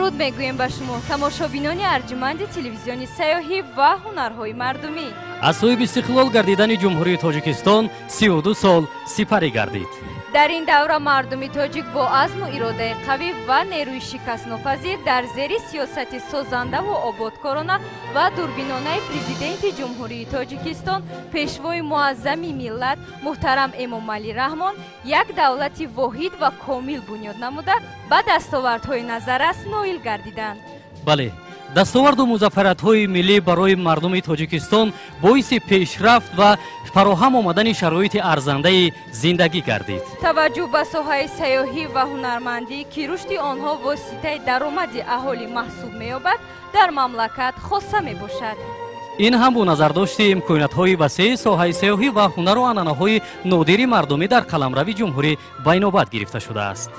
Дуруд мегӯем ба шумо, тамошобинони арҷманди телевизиони сайёҳӣ ва ҳунарҳои мардумӣ. Аз соҳиби истиқлол гардидани Ҷумҳурии Тоҷикистон 32 сол сипарӣ гардид. Дар ин давра мардуми тоҷик бо азму иродаи қавӣ ва нерӯи шикастнопазир дар зери сиёсати созандаву ободкорона ва дурбинонаи Президенти Ҷумҳурии Тоҷикистон, Пешвои муаззами миллат муҳтарам Эмомалӣ Раҳмон як давлати воҳид ва комил бунёд намуда, ба дастовардҳои назаррас ноил гардиданд. Бале, дастоварду музаффариятҳои миллӣ барои мардуми Тоҷикистон боиси пешрафт ва фароҳам омадани шароити арзандаи зиндагӣ гардид. Таваҷҷӯҳ ба соҳаи сайёҳӣ ва ҳунармандӣ, ки рушди онҳо воситаи даромади аҳолӣ маҳсуб меёбад, дар мамлакат хоса мебошад. Ин ҳам бо назардошти имкониятҳои васеи соҳаи сайёҳӣ ва ҳунару анъанаҳои нодири мардумӣ дар қаламрави ҷумҳурӣ ба инобат гирифта шудааст.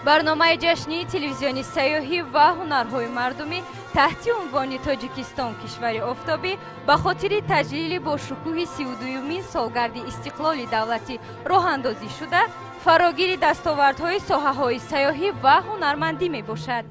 Барномаи ҷашнии телевизиони сайёҳӣ ва ҳунарҳои мардумӣ таҳти унвони Тоҷикистон кишвари офтобӣ ба хотири таҷлили бо шукӯҳи 32-юмин солгарди истиқлоли давлатӣ роҳандозӣ шуда, фарогири дастовардҳои соҳаҳои сайёҳӣ ва ҳунармандӣ мебошад.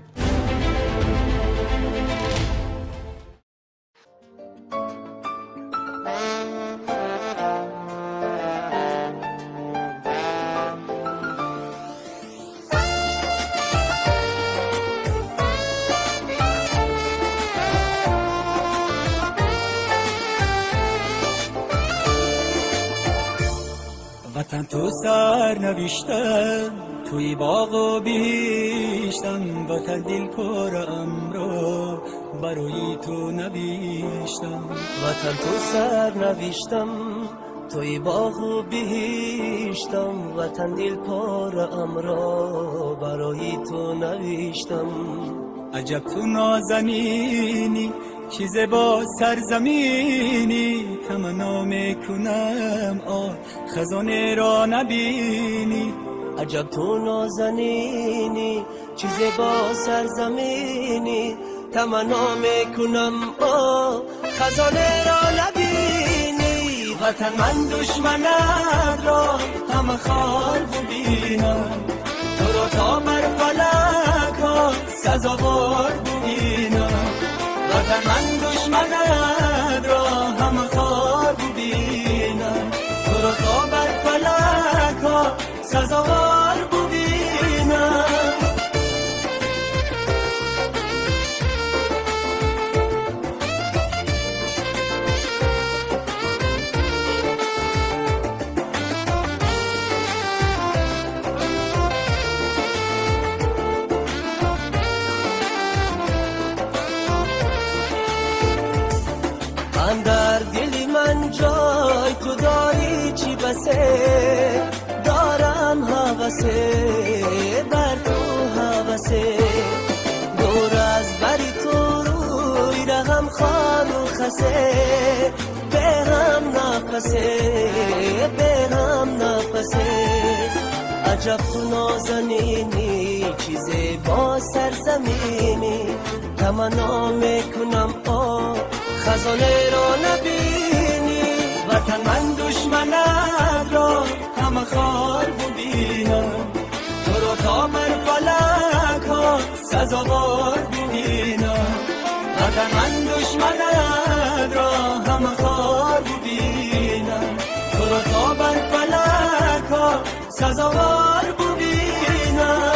وطن تو سر نوشتم توی باغ و بهشتم، وطن دل پرم را برای تو نوشتم. وطن تو سر نوشتم توی باغ و بهشتم، وطن دل پرم را برای تو نوشتم. عجب تو نازنینی چیز با سرزمینی، تمنا میکنم آه خزانه را نبینی. عجب تو نازنینی چیز با سرزمینی، تمنا میکنم آه خزانه را نبینی. وطن من دشمنت را همه خار ببینم، تو را تا بر فلک ها سزاوار ببینم. وطن من دشمنت را همه خار ببینم، تو را تا بر فلک ها سزاوار ببینم. اندر دل من جای تو داری چی بسه، دارم هوسه بر تو هوسه، دور از بری تو روی رغم خار و خسه، به هم نفسه به هم نفسه. عجب تو نازنینی چیزی با سرزمینی، تمنا میکنم آه خزانه را نبینی. وطن من دشمنت را همه خار ببینم، تو را تا بر فلک ها سزاوار ببینم. وطن من دشمنت را همه خار ببینم، تو را تا بر فلک ها سزاوار ببینم.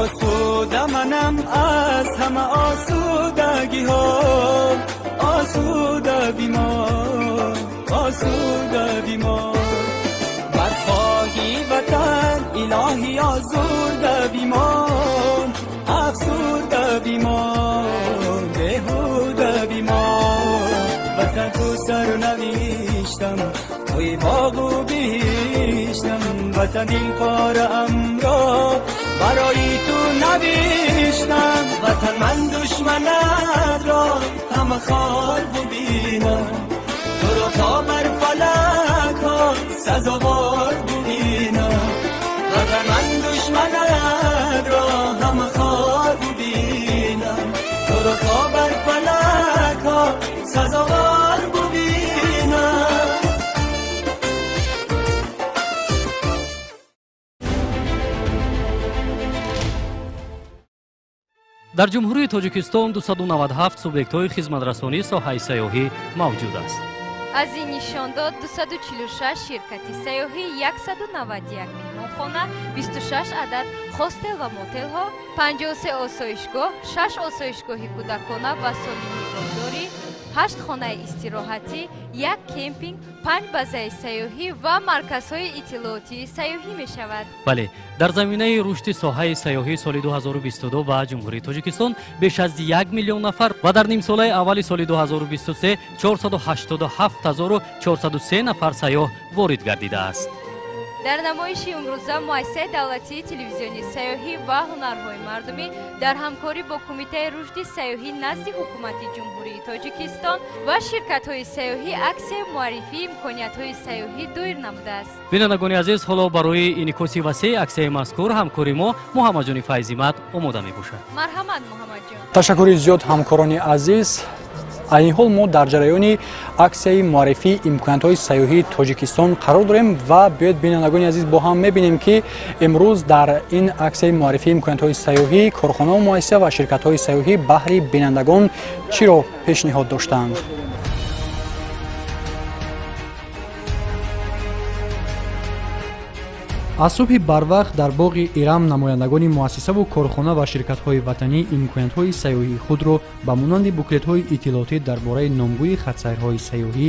آسوده منم از همه آسودگی ها، آسوده بیمار آسوده بیمار. برخواهی وطن الهی آزرده بیمار، افسرده بیمار بهوده بیمار. وطن تو سر نوشتم توی باغ و بهشتم، وطن این پاره را برای تو نوشتم. وطن من دشمنت را همه خار ببینم، تو را تا بر فلک ها سزاوار ببینم. Дар Ҷумҳурии Тоҷикистон 297 субъектҳои хизматрасонии соҳаи сайёҳӣ мавҷуд аст. Аз ин нишондод 246 ширкати сайёҳӣ, 191 меҳмонхона, 26 адад хостел ва мотелҳо, 53 осоишгоҳ, 6 осоишгоҳи кӯдакона ва солимнигоҳдорӣ, 8 хонаи истироҳатӣ, 1 кемпинг, 5 базаи сайёҳӣ ва марказҳои иттилоотии сайёҳӣ мешавад. Бале, дар заминаи рушди соҳаи сайёҳӣ соли 2022 ба Ҷумҳурии Тоҷикистон беш аз 1 миллион нафар ва дар нимсолаи аввали соли 2023 487 403 нафар сайёҳ ворид гардидааст. Дар намоиши имрӯза муассисаи давлатии телевизиони сайёҳӣ ва ҳунарҳои мардумӣ дар ҳамкорӣ бо Кумитаи рушди сайёҳӣ назди Ҳукумати Ҷумҳурии Тоҷикистон ва ширкатҳои сайёҳӣ аксияи муаррифии имкониятҳои сайёҳӣ доир намудааст. Бинандагони азиз, ҳоло барои инъикоси васеи аксияи мазкур ҳамкори мо Муҳаммадҷони Файзимат омода мебошад. Марҳамат, Муҳаммадҷон. Ташаккури зиёд, ҳамкорони азиз. Айни ҳол мо дар ҷараёни аксияи муаррифии имкониятҳои сайёҳии Тоҷикистон қарор дорем ва биёед, бинандагони азиз, бо ҳам мебинем, ки имрӯз дар ин аксияи муаррифии имкониятҳои сайёҳӣ корхонаву муассиса ва ширкатҳои сайёҳӣ баҳри бинандагон чиро пешниҳод доштаанд. Аз субҳи барвақт дар боғи Ирам намояндагони муассисаву корхона ва ширкатҳои ватанӣ имкониятҳои сайёҳии худро ба монанди буклетҳои иттилоотӣ дар бораи номгӯи хатсайрҳои сайёҳӣ,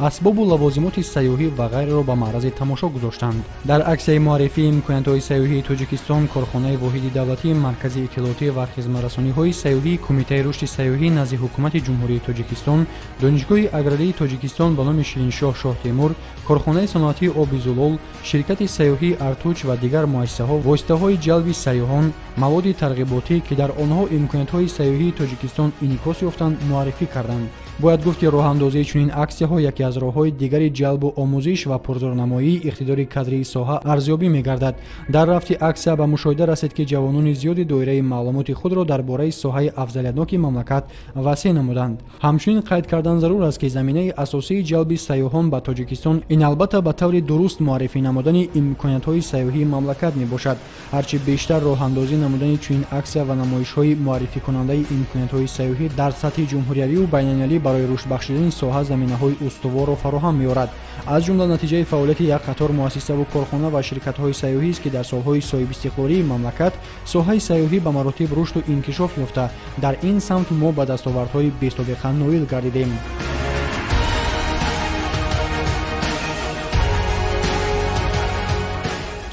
асбобу лавозимоти сайёҳӣ ва ғайраро ба маърази тамошо гузоштанд. Дар аксияи муаррифии имкониятҳои сайёҳии Тоҷикистон корхонаи воҳиди давлатии Маркази иттилоотӣ ва хизматрасониҳои сайёҳии Кумитаи рушди сайёҳӣ назди Ҳукумати Ҷумҳурии Тоҷикистон, Донишгоҳи аграрии Тоҷикистон ба номи Шириншоҳ Шоҳтемур, корхонаи саноатии оби зулол, ширкати сайёҳии Артуч ва дигар муассисаҳо воситаҳои ҷалби сайёҳон, маводи тарғиботӣ, ки дар онҳо имкониятҳои сайёҳии Тоҷикистон инъикос ёфтанд, муаррифӣ карданд. Бояд гуфт, ки роҳандозии чунин аксияҳо яке аз роҳҳои дигари ҷалбу омӯзиш ва пурзӯрнамоии иқтидори кадрии соҳа арзёбӣ мегардад. Дар рафти аксия ба мушоҳида расид, ки ҷавонони зиёди доираи маълумоти худро дар бораи соҳаи афзалиятноки мамлакат васеъ намуданд. Ҳамчунин қайд кардан зарур аст, ки заминаи асосии ҷалби сайёҳон ба Тоҷикистон ин албатта ба таври дуруст муаррифӣ намудани имкониятҳои сайёҳии мамлакат мебошад. Ҳарчи бештар роҳандозӣ намудани чунин аксия ва намоишҳои муаррификунандаи имкониятҳои сайёҳӣ дар сатҳи ҷумҳуриявию байналмилалӣ барои рушд бахшидани соҳа заминаҳои устуворро фароҳам меорад. Аз ҷумла натиҷаи фаъолияти як қатор муассисаву корхона ва ширкатҳои сайёҳист, ки дар солҳои соҳибистиқлолии мамлакат соҳаи сайёҳӣ ба маротиб рушду инкишоф ёфта, дар ин самт мо ба дастовардҳои бесобиқа ноил гардидем.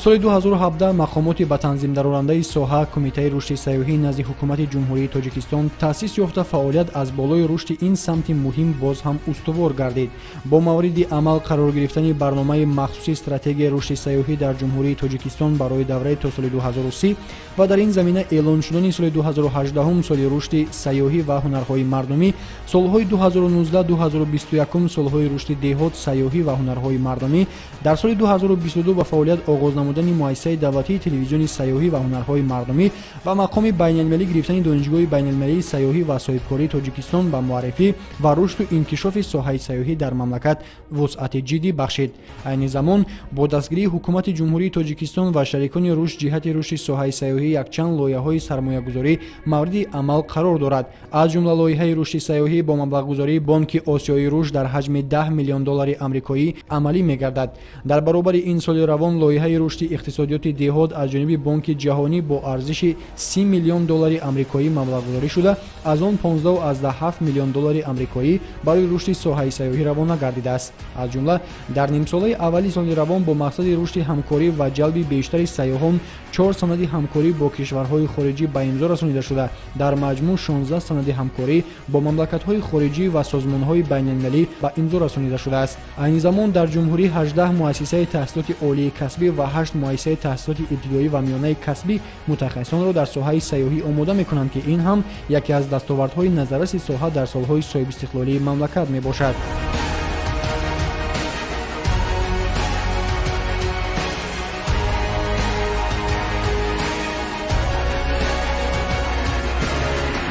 Соли 2017 мақомоти ба танзимдарорандаи соҳа Кумитаи рушди сайёҳӣ назди Ҳукумати Ҷумҳурии Тоҷикистон таъсис ёфта, фаъолият аз болои рушди ин самти муҳим боз ҳам устувор гардид. Бо мавриди амал қарор гирифтани барномаи махсуси стратегияи рушди сайёҳӣ дар Ҷумҳурии Тоҷикистон барои давраи то соли 2030 ва дар ин замина эълон шудани соли 2018 соли рушди сайёҳӣ ва ҳунарҳои мардумӣ, солҳои 2019-2021 солҳои рушди деҳот, сайёҳӣ ва ҳунарҳои мардумӣ, дар соли 2022 ба фаъолият оғоз намудани муассисаи давлатии телевизиони сайёҳӣ ва ҳунарҳои мардумӣ ва мақоми байналмилалӣ гирифтани Донишгоҳи байналмилалии сайёҳӣ ва соҳибкории Тоҷикистон ба муаррифӣ ва рушду инкишофи соҳаи сайёҳӣ дар мамлакат вусъати ҷиддӣ бахшид. Айни замон бо дастгирии Ҳукумати Ҷумҳурии Тоҷикистон ва шарикони рушд ҷиҳати рушди соҳаи сайёҳӣ якчанд лоиҳаҳои сармоягузорӣ мавриди амал қарор дорад. Аз ҷумла лоиҳаи рушди сайёҳӣ бо маблағгузории Бонки Осиёии рушд дар ҳаҷми 10 миллион доллари амрикоӣ амалӣ мегардад. Дар баробари ин соли равон лоиҳаи рушди иқтисодиёти деҳот аз ҷониби Бонки Ҷаҳонӣ бо арзиши 30 миллион доллари амрикоӣ маблағгузорӣ шуда, аз он 15,7 миллион доллари амрикоӣ барои рушди соҳаи сайёҳӣ равона гардидааст. Аз ҷумла дар нимсолаи аввали соли равон бо мақсади рушди ҳамкорӣ ва ҷалби бештари сайёҳон 4 санади ҳамкорӣ бо кишварҳои хориҷӣ ба имзо расонида шуда, дар маҷмӯъ 16 санади ҳамкорӣ бо мамлакатҳои хориҷӣ ва созмонҳои байналмилалӣ ба имзо расонида шудааст. Айни замон дар ҷумҳурӣ 18 муассисаи таҳсилоти олии касбӣ ва 8 муассисаи таҳсилоти ибтидоӣ ва миёнаи касбӣ мутахассисонро дар соҳаи сайёҳӣ омода мекунанд, ки ин ҳам яке аз дастовардҳои назарраси соҳа дар солҳои соҳибистиқлолии мамлакат мебошад.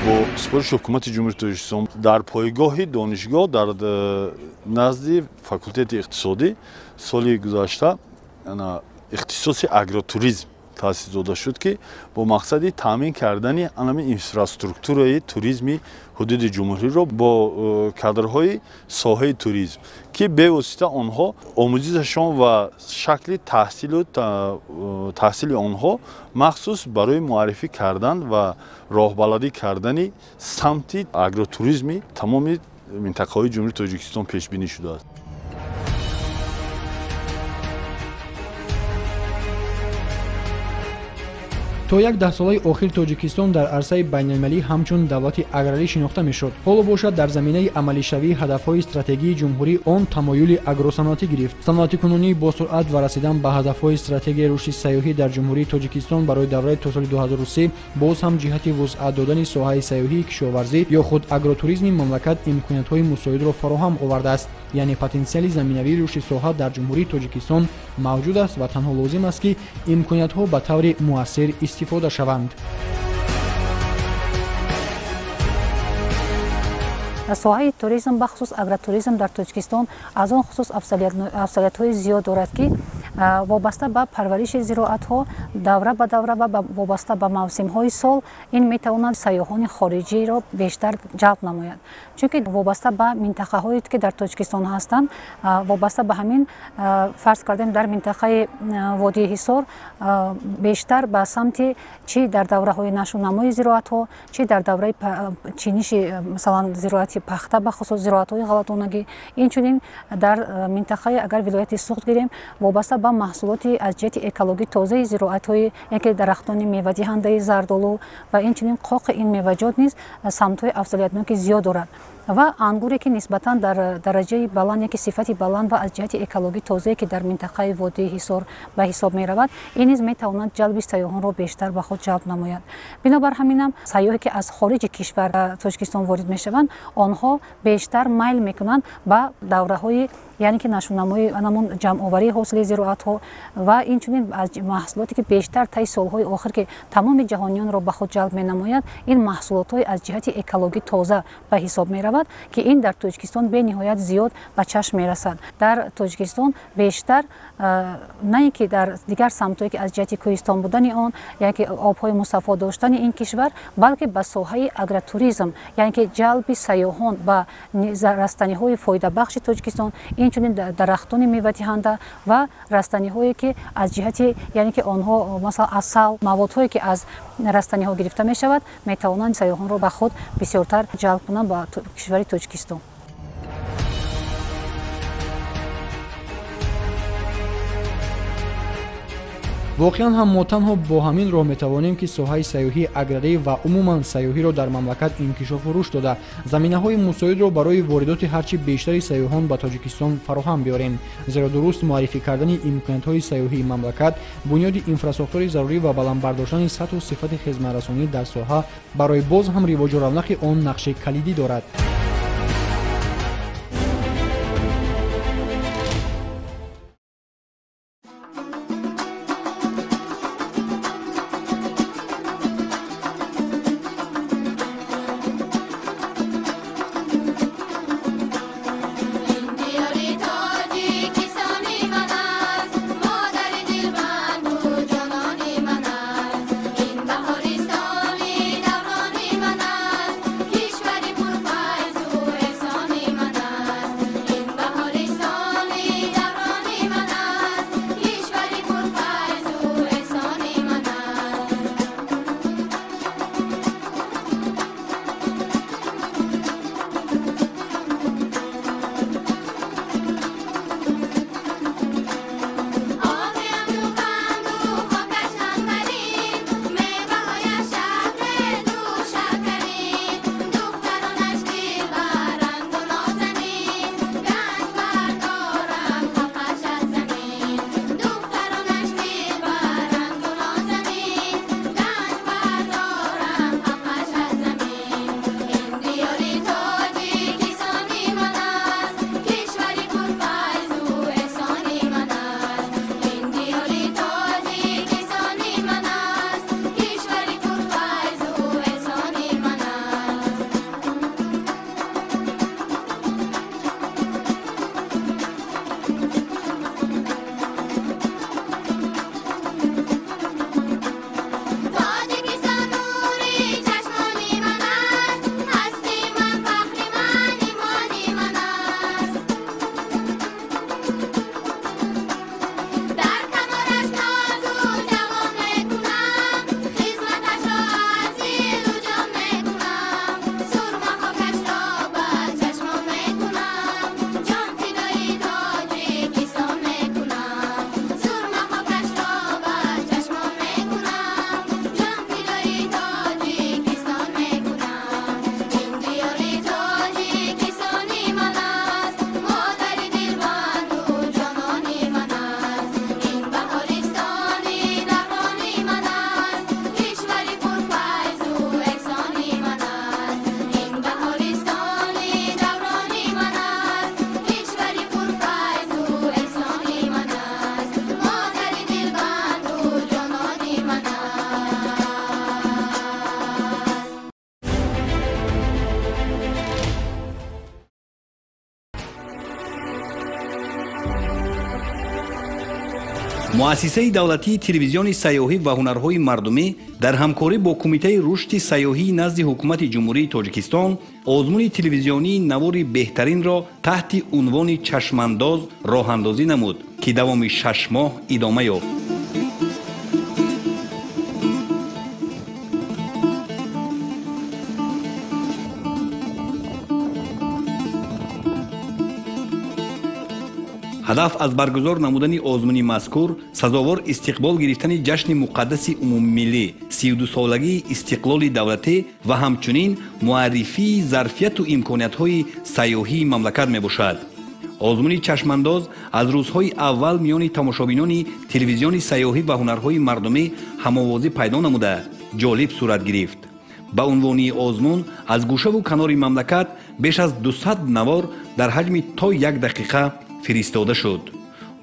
Бо супориши Ҳукумати Ҷумҳурии Тоҷикистон дар пойгоҳи донишгоҳ дар назди факултети иқтисодӣ соли гузашта ихтисоси агротуризм Таъсис дода шуд, ки бо мақсади таъмин кардани анами инфраструктураи туризми ҳудуди ҷумҳуриро бо кадрҳои соҳаи туризм, ки бевосита онҳо омӯзишашон ва шакли таҳсили онҳо махсус барои муаррифӣ кардан ва роҳбаладӣ кардани самти агротуризми тамоми минтақаҳои Ҷумҳурии Тоҷикистон пешбинӣ шудааст. То як даҳсолаи охир Тоҷикистон дар арсаи байналмилалӣ ҳамчун давлати аграрӣ шинохта мешуд. Ҳоло бошад, дар заминаи амалишавии ҳадафҳои стратегии ҷумҳурӣ он тамоюли агросаноатӣ гирифт. Саноатикунонии босуръат ва расидан ба ҳадафҳои стратегияи рушди сайёҳӣ дар Ҷумҳурии Тоҷикистон барои давраи то соли 2003 боз ҳам ҷиҳати вусъат додани соҳаи сайёҳии кишоварзӣ ё худ агротуризми мамлакат имкониятҳои мусоидро фароҳам овардааст. Яъне потенсиали заминавии рушди соҳа дар Ҷумҳурии Тоҷикистон мавҷуд аст ва танҳо лозим аст, ки имкониятҳо ба таври муассир истифода шаванд. Соҳаи туризм, бахусус агротуризм дар Тоҷикистон аз он хусус афзалиятҳои зиёд дорад, ки вобаста ба парвариши зироатҳо давра ба давра ва вобаста ба мавсимҳои сол ин метавонад сайёҳони хориҷиро бештар ҷалб намояд. Чунки вобаста ба минтақаҳое, ки дар Тоҷикистон ҳастанд, вобаста ба ҳамин, фарз кардем, дар минтақаи водии Ҳисор бештар ба самти чӣ дар давраҳои нашъунамои зироатҳо, чӣ дар давраи чиниши, масалан, зироати пахта, бахусус зироатҳои ғалатонагӣ, инчунин дар минтақаи, агар вилояти Суғд гирем, вобаста ба маҳсулоти аз ҷиҳати экологӣ тозаи зироатҳои, яке дарахтони мевадиҳандаи зардолу ва инчунин қоқи ин меваҷот низ самтҳои афзалиятноки зиёд дорад. Ва ангуре, ки нисбатан дар дараҷаи баланд, яки сифати баланд ва аз ҷиҳати экологӣ тозае, ки дар минтақаи водии Ҳисор ба ҳисоб меравад, ин низ метавонад ҷалби сайёҳонро бештар ба худ ҷалб намояд. Бинобар ҳаминам сайёҳе, ки аз хориҷи кишвар ба Тоҷикистон ворид мешаванд, онҳо бештар майл мекунанд ба давраҳои, яъне ки нашъунамои, анамон ҷамъоварии ҳосили зироатҳо ва инчунин аз маҳсулоте, ки бештар таи солҳои охир, ки тамоми ҷаҳониёнро ба худ ҷалб менамояд, ин маҳсулотҳои аз ҷиҳати экологӣ тоза ба ҳисоб меравад, ки ин дар Тоҷикистон бениҳоят зиёд ба чашм мерасад. Дар Тоҷикистон бештар, на ин ки дар дигар самтҳое, ки аз ҷиҳати кӯҳистон будани он, яъне ки обҳои мусаффо доштани ин кишвар, балки ба соҳаи агротуризм, яъне ки ҷалби сайёҳон ба растаниҳои фоидабахши Тоҷикистон, инчунин дарахтони мевадиҳанда ва растаниҳое, ки аз ҷиҳати, яъне ки онҳо, масалан, асал, маводҳое, ки аз растаниҳо гирифта мешавад, метавонанд сайёҳонро ба худ бисёртар ҷалб кунанд ба кишвари Тоҷикистон. Воқеан ҳам мо танҳо бо ҳамин роҳ метавонем, ки соҳаи сайёҳии аграрӣ ва умуман сайёҳиро дар мамлакат инкишофу рушд дода, заминаҳои мусоидро барои воридоти ҳарчи бештари сайёҳон ба Тоҷикистон фароҳам биёрем. Зеро дуруст муаррифӣ кардани имкониятҳои сайёҳии мамлакат, бунёди инфрасохтори зарурӣ ва баланд бардоштани сатҳу сифати хизматрасонӣ дар соҳа барои боз ҳам ривоҷу равнақи он нақши калидӣ дорад. Кишвари пурфайзу. Муассисаи давлатии телевизиони сайёҳӣ ва ҳунарҳои мардумӣ дар ҳамкорӣ бо Кумитаи рушди сайёҳии назди Ҳукумати Ҷумҳурии Тоҷикистон озмуни телевизионии навори беҳтаринро таҳти унвони Чашмандоз роҳандозӣ намуд, ки давоми 6 моҳ идома ёфт. Ҳадаф аз баргузор намудани озмуни мазкур сазовор истиқбол гирифтани ҷашни муқаддаси умумимиллӣ, 32-солагии истиқлоли давлатӣ ва ҳамчунин муаррифии зарфияту имкониятҳои сайёҳии мамлакат мебошад. Озмуни Чашмандоз аз рӯзҳои аввал миёни тамошобинони телевизиони сайёҳӣ ва ҳунарҳои мардумӣ ҳамовозӣ пайдо намуда ҷолиб сурат гирифт. Ба унвони озмун аз гӯшаву канори мамлакат беш аз 200 навор дар ҳаҷми то 1 дақиқа фиристода шуд.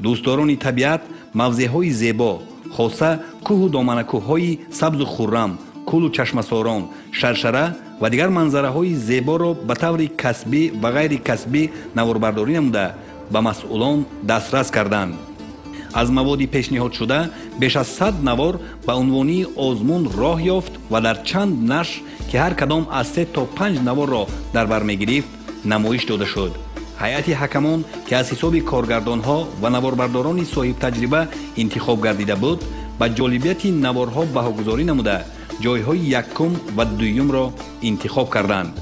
Дӯстдорони табиат мавзеъҳои зебо, хоса кӯҳу доманакӯҳҳои сабзу хуррам, кӯлу чашмасорон, шаршара ва дигар манзараҳои зеборо ба таври касбӣ ва ғайрикасбӣ наворбардорӣ намуда ба масъулон дастрас карданд. Аз маводи пешниҳодшуда беш аз 100 навор ба унвонии озмун роҳ ёфт ва дар чанд нашр, ки ҳар кадом аз 3 то 5 наворро дар бар мегирифт, намоиш дода шуд. Ҳайати ҳакамон, ки аз ҳисоби коргардонҳо ва наворбардорони соҳибтаҷриба интихоб гардида буд, ба ҷолибияти наворҳо баҳогузорӣ намуда ҷойҳои якум ва дуюмро интихоб карданд.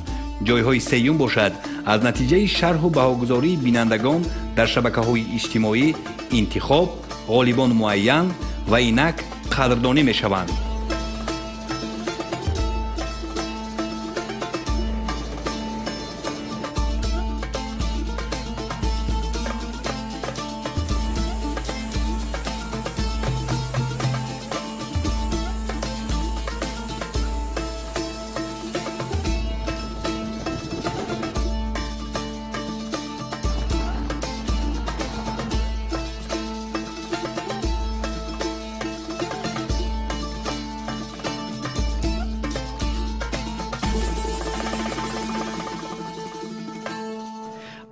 Ҷойҳои сеюм бошад аз натиҷаи шарҳу баҳогузории бинандагон дар шабакаҳои иҷтимоӣ интихоб, ғолибон муайян ва инак қадрдонӣ мешаванд.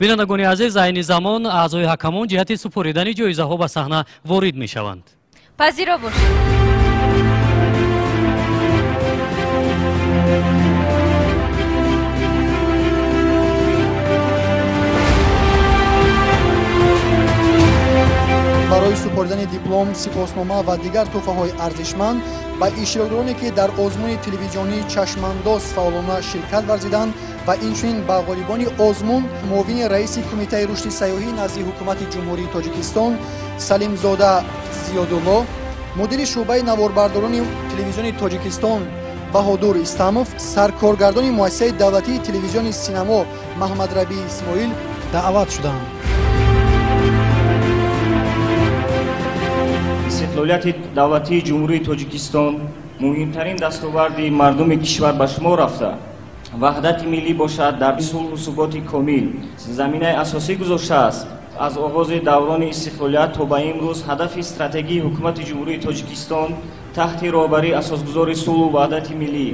Бинандагони азиз, айни замон аъзои ҳакамон ҷиҳати супоридани ҷоизаҳо ба саҳна ворид мешаванд. Пазиро бошед. Барои супоридани диплом, сипоснома ва дигар тӯҳфаҳои арзишманд ба иштирокдороне, ки дар озмуни телевизионии Чашмандоз фаъолона ширкат варзиданд ва инчунин ба ғолибони озмун муовини раиси Кумитаи рушди сайёҳӣ назди Ҳукумати Ҷумҳурии Тоҷикистон Салимзода Зиёдулло, мудири шӯъбаи наворбардорони телевизиони Тоҷикистон Баҳодур Истамов, саркоргардони муассисаи давлатии телевизиони синамо Маҳмадрабӣ Исмоил даъват шуданд. Истиқлолияти давлатии Ҷумҳурии Тоҷикистон муҳимтарин дастоварди мардуми кишвар ба шумор рафта, ваҳдати миллӣ бошад дар сулҳу суботи комил заминаи асосӣ гузоштааст. Аз оғози даврони истиқлолият то ба имрӯз ҳадафи стратегии Ҳукумати Ҷумҳурии Тоҷикистон таҳти роҳбарии асосгузори сулҳу ваҳдати миллӣ,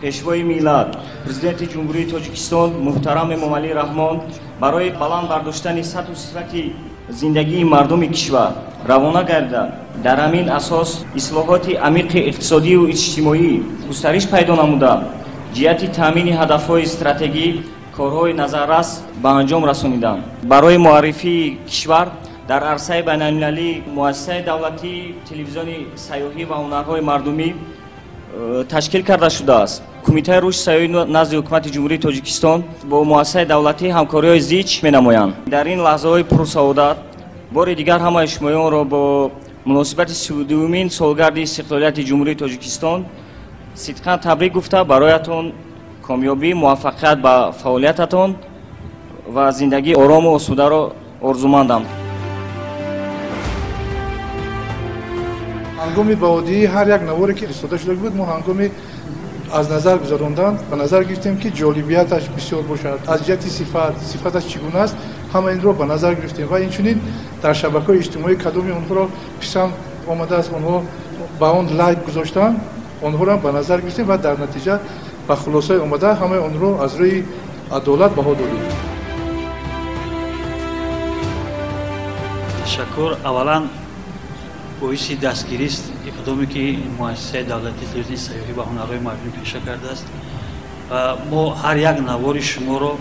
Пешвои миллат, Президенти Ҷумҳурии Тоҷикистон муҳтарам Эмомалӣ Раҳмон барои баланд бардоштани сатҳу сифати зиндагии мардуми кишвар равона гардида, дар ҳамин асос ислоҳоти амиқи иқтисодию иҷтимоӣ густариш пайдо намуда, ҷиҳати таъмини ҳадафҳои стратегӣ корҳои назаррас ба анҷом расониданд. Барои муаррифии кишвар дар арсаи байналмилалӣ муассисаи давлатии телевизиони сайёҳӣ ва ҳунарҳои мардумӣ ташкил карда шудааст. Кумитаи рушди сайёҳӣ назди Ҳукумати Ҷумҳурии Тоҷикистон бо муассисаи давлатӣ ҳамкориҳои зич менамоянд. Дар ин лаҳзаҳои пурсаодат бори дигар ҳамаи шумоёнро бо муносибати 32-умин солгарди истиқлолияти Ҷумҳурии Тоҷикистон сидқан табрик гуфта, бароятон комёбӣ, муваффақият ба фаъолиятатон ва зиндагии орому осударо орзумандам. Ҳангоми баҳодиҳии ҳар як наворе, ки истода шуда буд, мо ҳангоми аз назар гузарондан ба назар гирифтем, ки ҷолибияташ бисёр бошад, аз ҷиҳати сифат, сифаташ чӣ гуна аст, ҳама инро ба назар гирифтем ва инчунин дар шабакаҳои иҷтимоӣ кадоми онҳоро писанд омадааст, онҳо ба он лайк гузоштанд, онҳоро ба назар гирифтем ва дар натиҷа ба хулосаи омада ҳамаи онҳоро аз рӯи адолат баҳо додем. Ташаккур. Аввалан Боиси дастгирист иқдоме ки муассисаи давлатии телевизиони сайёҳӣ ва ҳунарҳои мардумӣ пеша кардааст ва мо ҳар як навори шуморо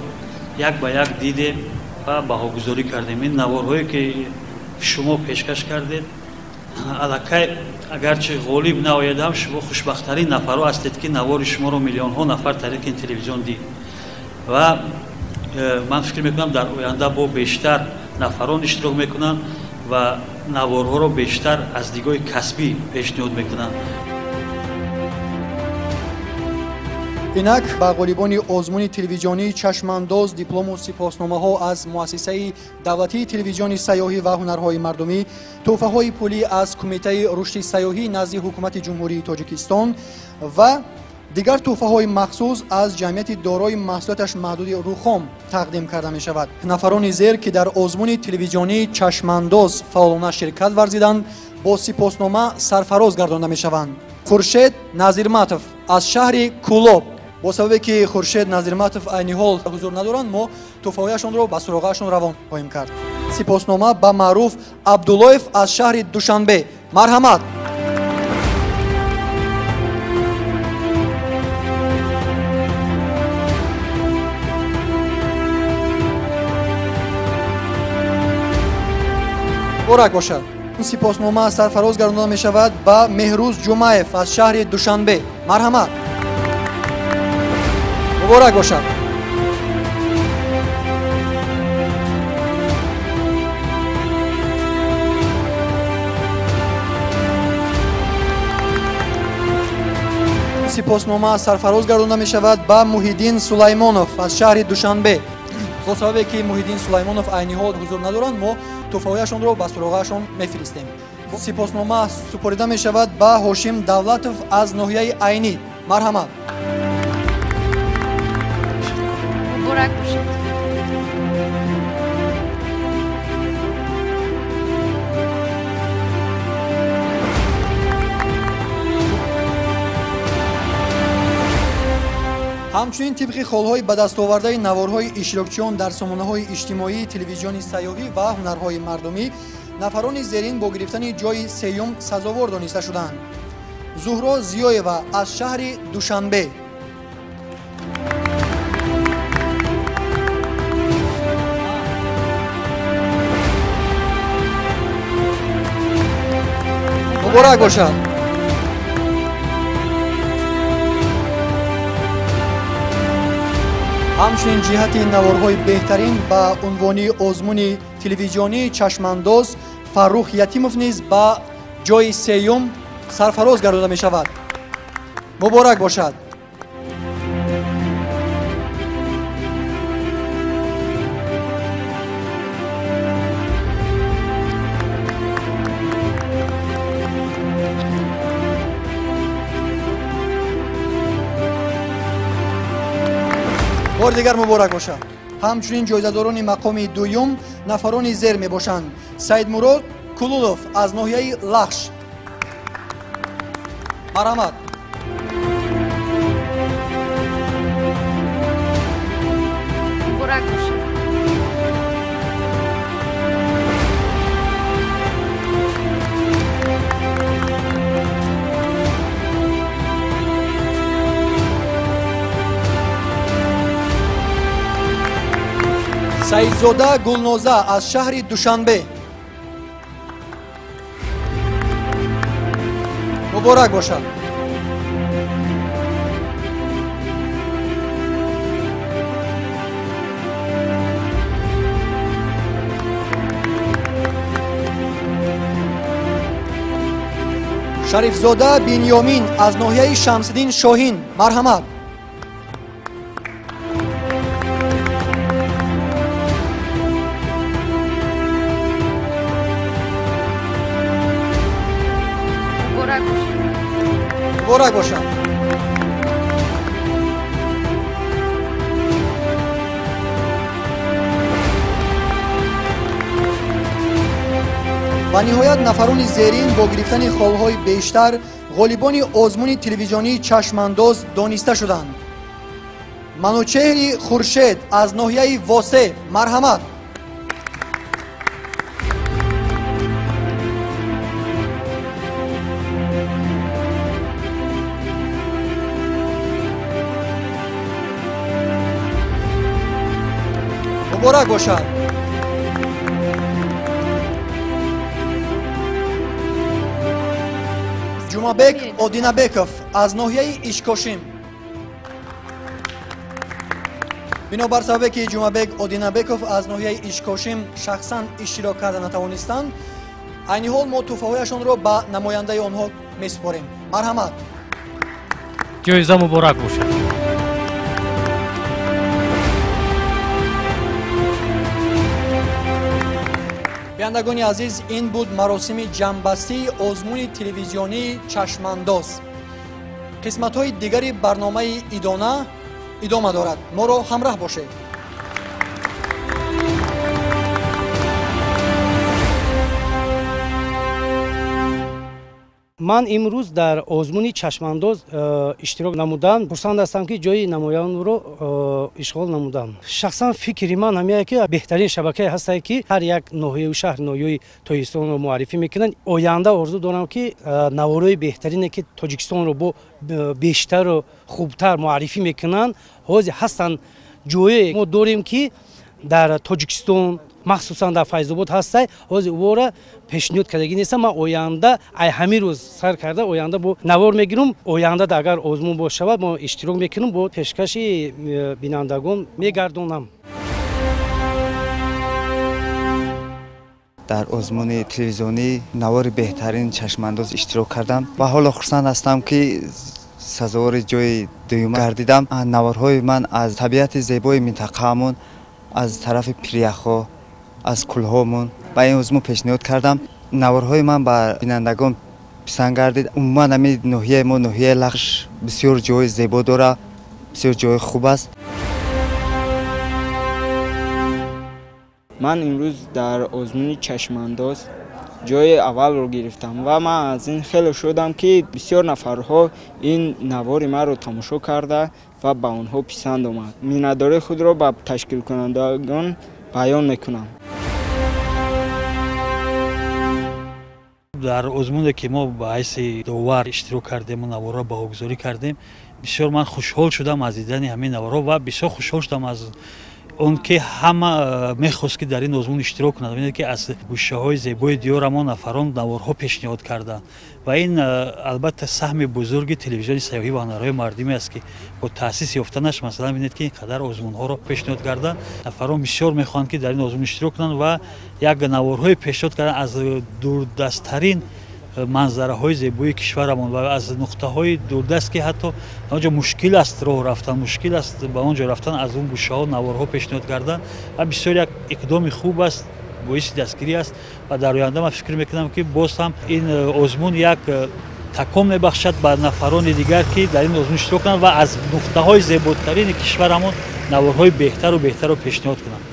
як ба як дидем ва баҳогузорӣ кардем. Ин наворҳое ки шумо пешкаш кардед, аллакай агарчи ғолиб наоядам, шумо хушбахттарин нафарҳо ҳастед ки навори шуморо миллионҳо нафар тариқи ин телевизион дид ва ман фикр мекунам дар оянда бо бештар нафарон иштирок мекунанд ва наворҳоро бештар аз дигоҳи касбӣ пешниҳод мекунанд. Инак ба ғолибони озмуни телевизионии Чашмандоз диплому сипосномаҳо аз муассисаи давлатии телевизиони сайёҳӣ ва ҳунарҳои мардумӣ, тӯҳфаҳои пулӣ аз Кумитаи рушди сайёҳӣ назди Ҳукумати Ҷумҳурии Тоҷикистон ва дигар тӯҳфаҳои махсус аз ҷамъияти дорои маҳсулоташ маҳдуди Рухом тақдим карда мешавад. Нафарони зер, ки дар озмуни телевизионии Чашмандоз фаъолона ширкат варзиданд, бо сипоснома сарфароз гардонда мешаванд. Хуршед Назирматов аз шаҳри Кӯлоб. Бо сабабе ки Хуршед Назирматов айни ҳол ҳузур надоранд, мо тӯҳфаҳояшонро ба суроғаашон равон хоҳем кард. Сипоснома ба Маъруф Абдуллоев аз шаҳри Душанбе. Марҳамат. Муборак бошад. Сипоснома сарфароз гардонда мешавад ба Меҳрӯз Ҷумаев аз шаҳри Душанбе. Марҳамат. Муборак бошад. Сипоснома сарфароз гардонда мешавад ба Муҳиддин Сулаймонов аз шаҳри Душанбе. Бо сабабе ки Муҳиддин Сулаймонов айни ҳол ҳузур надоранд, мо тӯҳфаҳояшонро ба суроғаашон мефиристем. Сипоснома супорида мешавад ба Ҳошим Давлатов аз ноҳияи Айнӣ. Марҳамат. Муборак бошад. Ҳамчунин тибқи холҳои ба дастовардаи наворҳои иштирокчиён дар сомонаҳои иҷтимоии телевизиони сайёҳӣ ва ҳунарҳои мардумӣ, нафарони зерин бо гирифтани ҷойи сеюм сазовор дониста шуданд. Зуҳро Зиёева аз шаҳри Душанбе. Муборак бошад. Ҳамчунин ҷиҳати наворҳои беҳтарин ба унвони озмуни телевизионии Чашмандоз Фаррух Ятимов низ ба ҷойи сеюм сарфароз гардода мешавад. Муборак бошад. Бори дигар муборак бошад. Ҳамчунин ҷоизадорони мақоми дуюм нафарони зер мебошанд. Саидмурод Кулулов аз ноҳияи Лахш. Марҳамат. Муборак бошад. Саидзода Гулноза аз шаҳри Душанбе. Муборак бошад. Шарифзода Бинёмин аз ноҳияи Шамсиддин Шоҳин. Марҳамат. Муборак бошад. Ва ниҳоят нафарони зерин бо гирифтани холҳои бештар ғолибони озмуни телевизионии Чашмандоз дониста шуданд. Манучеҳри Хуршед аз ноҳияи Восе. Марҳамат. Муборак бошад. Ҷумабек Одинабеков аз ноҳияи Ишкошим. Бинобар сабабе ки Ҷумабек Одинабеков аз ноҳияи Ишкошим шахсан иштирок карда натавонистанд, айни ҳол мо тӯҳфаҳояшонро ба намояндаи онҳо месупорем. Марҳамат. Ҷоиза муборак бошад. Бинандагони азиз, ин буд маросими ҷамъбастии озмуни телевизионии Чашмандоз. Қисматҳои дигари барномаи идона идома дорад. Моро ҳамраҳ бошед. Ман имрӯз дар озмуни Чашмандоз иштирок намудам. Хурсанд ҳастам, ки ҷои намоянро ишғол намудам. Шахсан фикри ман ҳамяе, ки беҳтарин шабакае ҳастае, ки ҳар як ноҳияю шаҳр ноҳияи Тоҷикистонро муаррифӣ мекунанд. Оянда орзу дорам, ки наворои беҳтарине, ки Тоҷикистонро бо бештару хубтар муаррифӣ мекунанд, ҳозир ҳастанд. Ҷое мо дорем, ки дар Тоҷикистон, махсусан дар Файзобод ҳастай, ҳозир ӯро пешниҳод кардагӣ нестам. Ман оянда ай ҳамин рӯз сар карда оянда бо навор мегирам. Оянда агар озмун бошавад, мо иштирок мекунам, бо пешкаши бинандагон мегардонам. Дар озмуни телевизионӣ навори беҳтарин Чашмандоз иштирок кардам ва ҳоло хурсанд ҳастам, ки сазовори ҷои дуюм гардидам. Наворҳои ман аз табиати зебои минтақаамон, аз тарафи пиряхҳо, аз кӯлҳомон ба ин озмун пешниҳод кардам. Наворҳои ман ба бинандагон писанд гардид. Умуман ҳамин ноҳияи мо, ноҳияи Лахш, бисёр ҷои зебо дорад, бисёр ҷои хуб аст. Ман имрӯз дар озмуни Чашмандоз ҷои аввалро гирифтам ва ман аз ин хеле шудам, ки бисёр нафарҳо ин навори маро тамошо карда ва ба онҳо писанд омад. Миннатдории худро ба ташкилкунандагон баён мекунам. Дар озмуне, ки мо ба ҳайси довар иштирок кардему наворро баҳогузорӣ кардем, бисёр ман хушҳол шудам аз дидани ҳамин наворҳо ва бисёр хушҳол шудам аз он ки ҳама мехост, ки дар ин озмун иштирок кунад. Бинед, ки аз гӯшаҳои зебои диёрамо нафарон наворҳо пешниҳод карданд ва ин албатта саҳми бузурги телевизиони сайёҳӣ ва ҳунарҳои мардумӣ аст, ки бо таъсис ёфтанаш, масалан, бинед, ки ин қадар озмунҳоро пешниҳод карданд. Нафарон бисёр мехоҳанд, ки дар ин озмун иштирок кунанд ва як наворҳое пешниҳод карданд аз дурдасттарин манзараҳои зебои кишварамон ва аз нуқтаҳои дурдаст, ки ҳатто он ҷо мушкил аст роҳ рафтан, мушкил аст ба он ҷо рафтан, аз он гӯшаҳо наворҳо пешниҳод кардан ва бисёр як иқдоми хуб аст, боиси дастгирӣ аст. Ва дар оянда ман фикр мекунам, ки боз ҳам ин озмун як такон мебахшад ба нафарони дигар, ки дар ин озмун иштирок кунанд ва аз нуқтаҳои зеботарини кишварамон наворҳои беҳтару беҳтарро пешниҳод кунанд.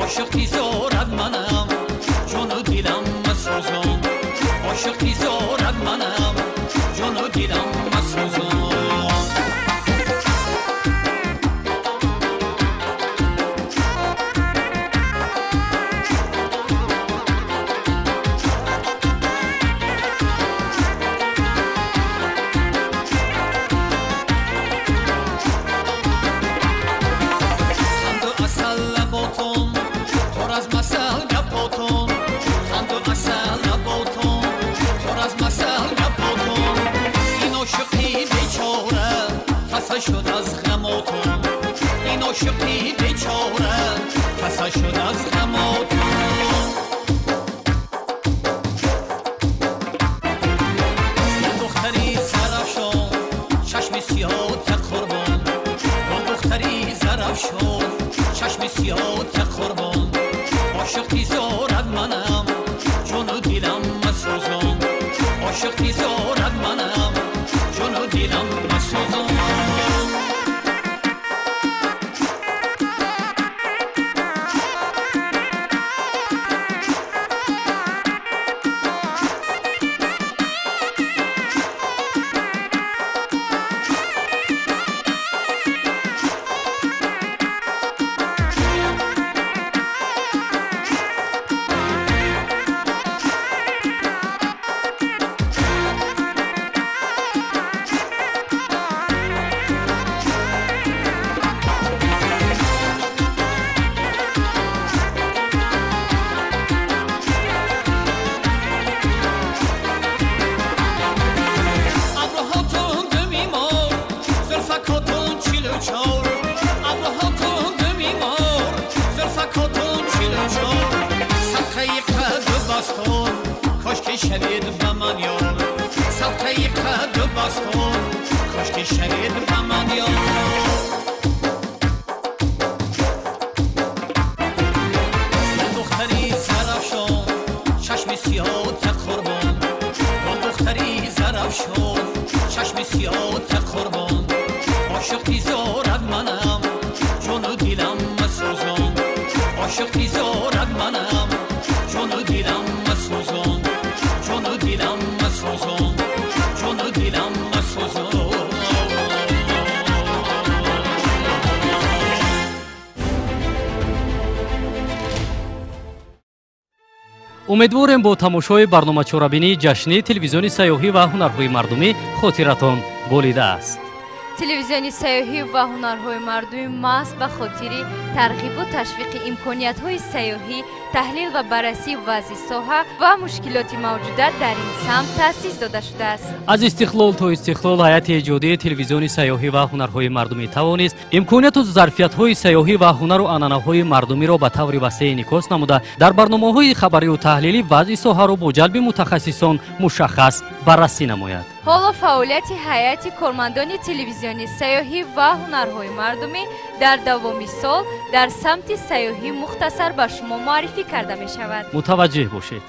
Ошиқи зорат манам. Дилам масӯзон. شدید به من یار، صدقه قد بستون، کاش که شدید به من یار. دختری زرافشان چشم سیاه تک قربان، با دختری زرافشان چشم سیاه تک قربان. عاشقی زارد منم جون و دلم مسوزان، عاشقی زارد منم جون و دلم مسوزان، جون دلم مسوزان، جون دلم مسوزان. Умедворем бо тамошои барномачорабинии ҷашнии телевизиони сайёҳӣ ва ҳунарҳои мардумӣ хотиратон болидааст. Телевизиони сайёҳӣ ва ҳунарҳои мардумӣ маҳз ба хотири тарғибу ташвиқи имкониятҳои сайёҳӣ, таҳлил ва баррасии вазъи соҳа ва мушкилоти мавҷуда дар ин самт таъсис дода шудааст. Аз истиқлол то истиқлол ҳайати эҷодии телевизиони сайёҳӣ ва ҳунарҳои мардумӣ тавонист имконияту зарфиятҳои сайёҳӣ ва ҳунару анъанаҳои мардумиро ба таври васеъ инъикос намуда, дар барномаҳои хабарию таҳлилӣ вазъи соҳаро бо ҷалби мутахассисон мушаххас баррасӣ намояд. Ҳоло фаъолияти ҳайати кормандони телевизиони сайёҳӣ ва ҳунарҳои мардумӣ дар давоми сол дар самти сайёҳӣ мухтасар ба шумо муаррифӣ карда мешавад. Мутаваҷҷеҳ бошед.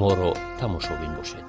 Моро тамошобин бошед.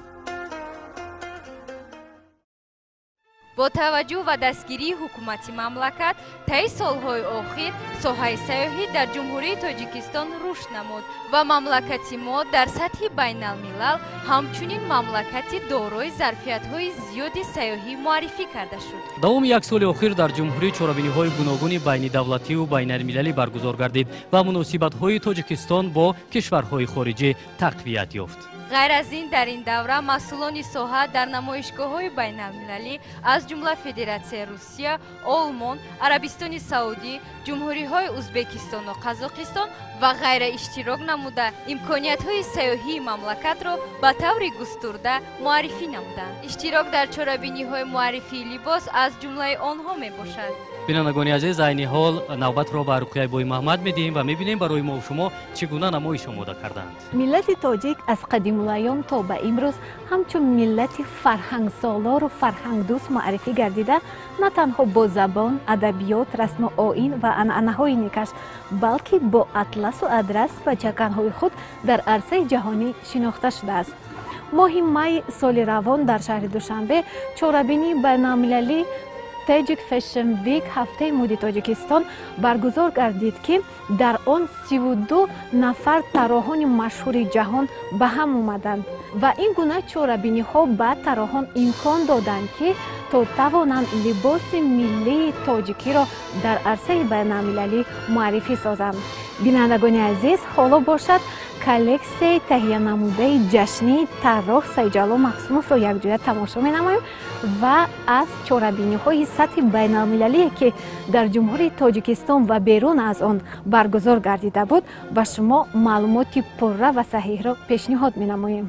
Бо таваҷҷӯҳ ва дастгирии ҳукумати мамлакат, таи солҳои охир соҳаи сайёҳӣ дар Ҷумҳурии Тоҷикистон рушд намуд ва мамлакати мо дар сатҳи байналмилал ҳамчунин мамлакати дорои зарфиятҳои зиёди сайёҳӣ муаррифӣ карда шуд. Давоми як соли охир дар ҷумҳурӣ чорабиниҳои гуногуни байнидавлативу байналмилалӣ баргузор гардид ва муносибатҳои Тоҷикистон бо кишварҳои хориҷӣ тақвият ёфт. Ғайр аз ин, дар ин давра масъулони соҳа дар намоишгоҳҳои байналмилалӣ, аз ҷумла Федератсияи Русия, Олмон, Арабистони Саудӣ, ҷумҳуриҳои Узбекистону Қазоқистон ва ғайра иштирок намуда, имкониятҳои сайёҳии мамлакатро ба таври густурда муаррифӣ намуданд. Иштирок дар чорабиниҳои муаррифии либос аз ҷумлаи онҳо мебошад. Бинандагони азиз, айни ҳол навбатро ба Руқияи Боимаҳмад медиҳем ва мебинем барои мо шумо чӣ гуна намоиш омода карданд. Миллати тоҷик аз қадимулайём то ба имрӯз ҳамчун миллати фарҳангсолору фарҳангдӯст муаррифӣ гардида, на танҳо бо забон, адабиёт, расму оин ва анъанаҳои некаш, балки бо атласу адрас ва чаканҳои худ дар арсаи ҷаҳонӣ шинохта шудааст. Моҳи май соли равон дар шаҳри Душанбе чорабинии байналмилалӣ Tajik Fashion Week ҳафтаи муди Тоҷикистон баргузор гардид, ки дар он 32 нафар тарроҳони машҳури ҷаҳон ба ҳам омаданд ва ин гуна чорабиниҳо ба тарроҳон имкон доданд, ки то тавонанд либоси миллии тоҷикиро дар арсаи байналмилалӣ муаррифӣ созанд. Бинандагони азиз, ҳоло бошад коллексияи таҳиянамудаи ҷашнии тарроҳ Сайҷалол Махсумовро якҷоя тамошо менамоем ва аз чорабиниҳои сатҳи байналмилалие, ки дар Ҷумҳурии Тоҷикистон ва берун аз он баргузор гардида буд, ба шумо маълумоти пурра ва саҳиҳро пешниҳод менамоем.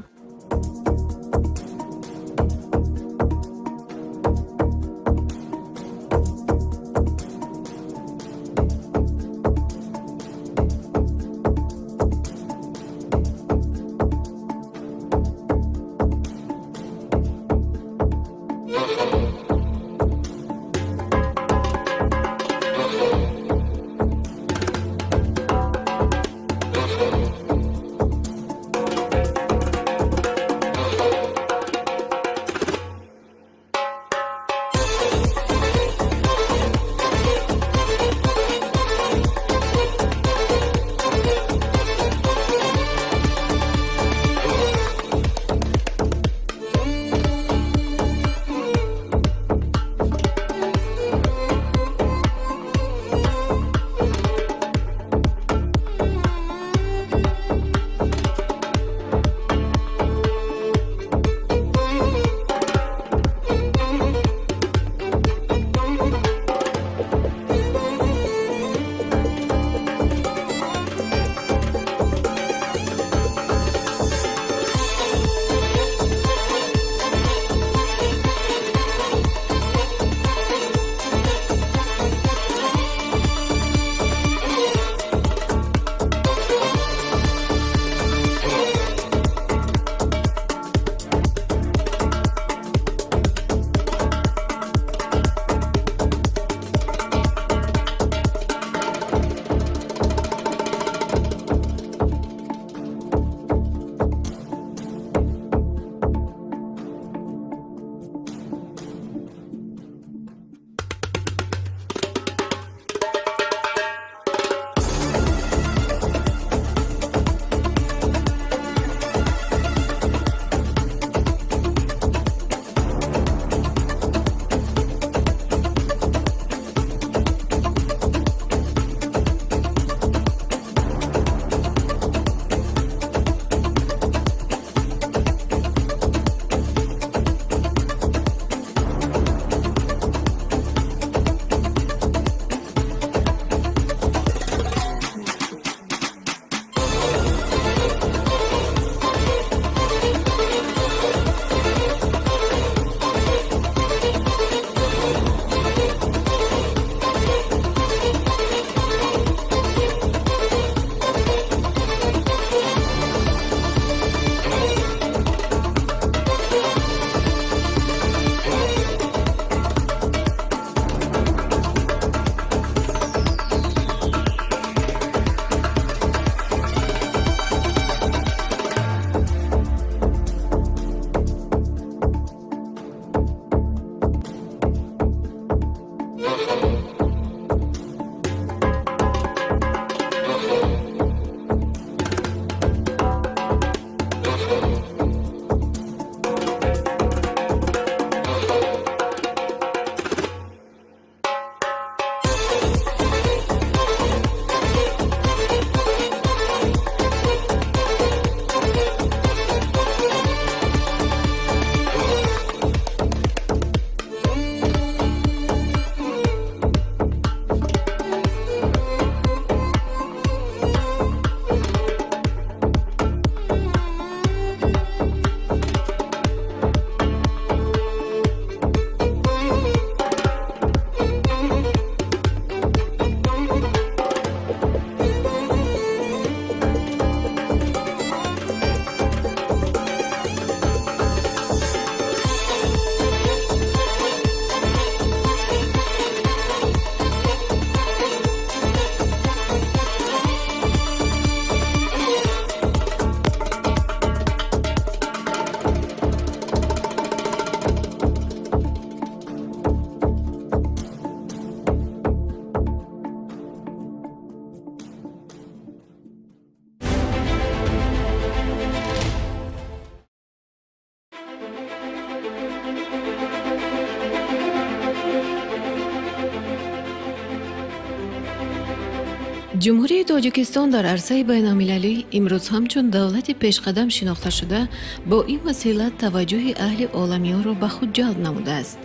Ҷумҳурии Тоҷикистон дар арсаи байналмилалӣ имрӯз ҳамчун давлати пешқадам шинохта шуда, бо ин васила таваҷҷӯҳи аҳли оламиёнро ба худ ҷалб намудааст.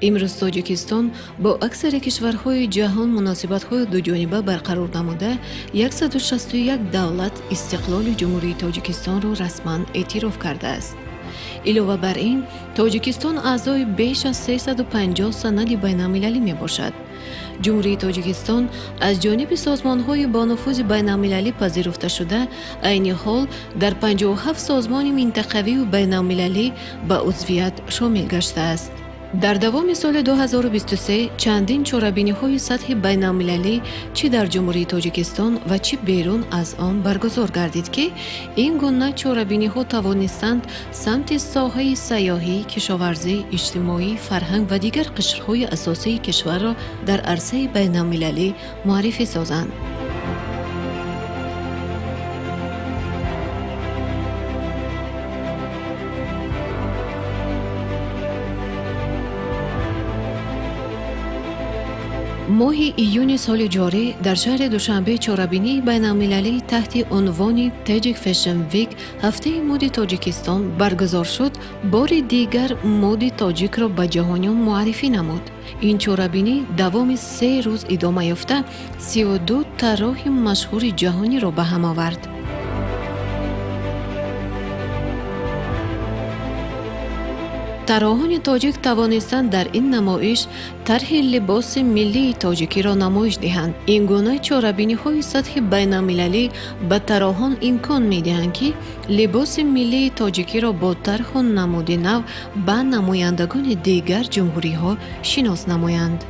Имрӯз Тоҷикистон бо аксари кишварҳои ҷаҳон муносибатҳои дуҷониба барқарор намуда, 161 давлат истиқлоли Ҷумҳурии Тоҷикистонро расман эътироф кардааст. Илова бар ин, Тоҷикистон аъзои беш аз 350 санади байналмилалӣ мебошад. Ҷумҳурии Тоҷикистон аз ҷониби созмонҳои бонуфузи байналмилалӣ пазируфта шуда, айни ҳол дар 57 созмони минтақавию байналмилалӣ ба узвият шомил гаштааст. Дар давоми соли 2023 чандин чорабиниҳои сатҳи байналмилалӣ чӣ дар Ҷумҳурии Тоҷикистон ва чӣ берун аз он баргузор гардид, ки ин гуна чорабиниҳо тавонистанд самти соҳаи сайёҳӣ, кишоварзӣ, иҷтимоӣ, фарҳанг ва дигар қишрҳои асосии кишварро дар арсаи байналмилалӣ муаррифӣ созанд. Моҳи июни соли ҷорӣ дар шаҳри Душанбе чорабинии байналмилалӣ таҳти унвони Tajik Fashion Week ҳафтаи муди Тоҷикистон баргузор шуд, бори дигар муди тоҷикро ба ҷаҳониён муаррифӣ намуд. Ин чорабинӣ давоми 3 рӯз идома ёфта, 32 тарроҳи машҳури ҷаҳониро ба ҳам овард. Тарроҳони тоҷик тавонистанд дар ин намоиш тарҳи либоси миллии тоҷикиро намоиш диҳанд. Ин гуна чорабиниҳои сатҳи байналмилалӣ ба тарроҳон имкон медиҳанд, ки либоси миллии тоҷикиро бо тарҳу намуди нав ба намояндагони дигар ҷумҳуриҳо шинос намоянд.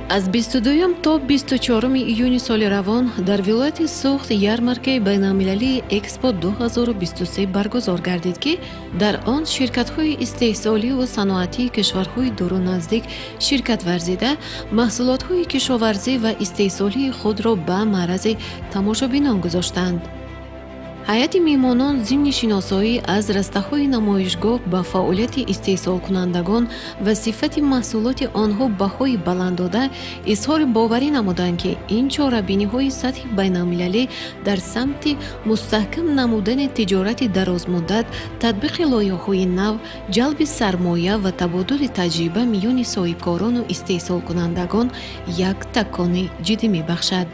Аз 22 то 24 июни соли равон дар вилояти Суғд ярмаркаи байналмилалии Экспо 2023 баргузор гардид, ки дар он ширкатҳои истеҳсолию саноатии кишварҳои дуру наздик ширкат варзида, маҳсулотҳои кишоварзӣ ва истеҳсолии худро ба маърази тамошобинон гузоштанд. Ҳайати меҳмонон зимни шиносоӣ аз растаҳои намоишгоҳ ба фаъолияти истеҳсолкунандагон ва сифати маҳсулоти онҳо баҳои баланд дода, изҳори боварӣ намуданд, ки ин чорабиниҳои сатҳи байналмилалӣ дар самти мустаҳкам намудани тиҷорати дарозмуддат, татбиқи лоиҳаҳои нав, ҷалби сармоя ва табодули таҷриба миёни соҳибкорону истеҳсолкунандагон як такони ҷиддӣ мебахшад.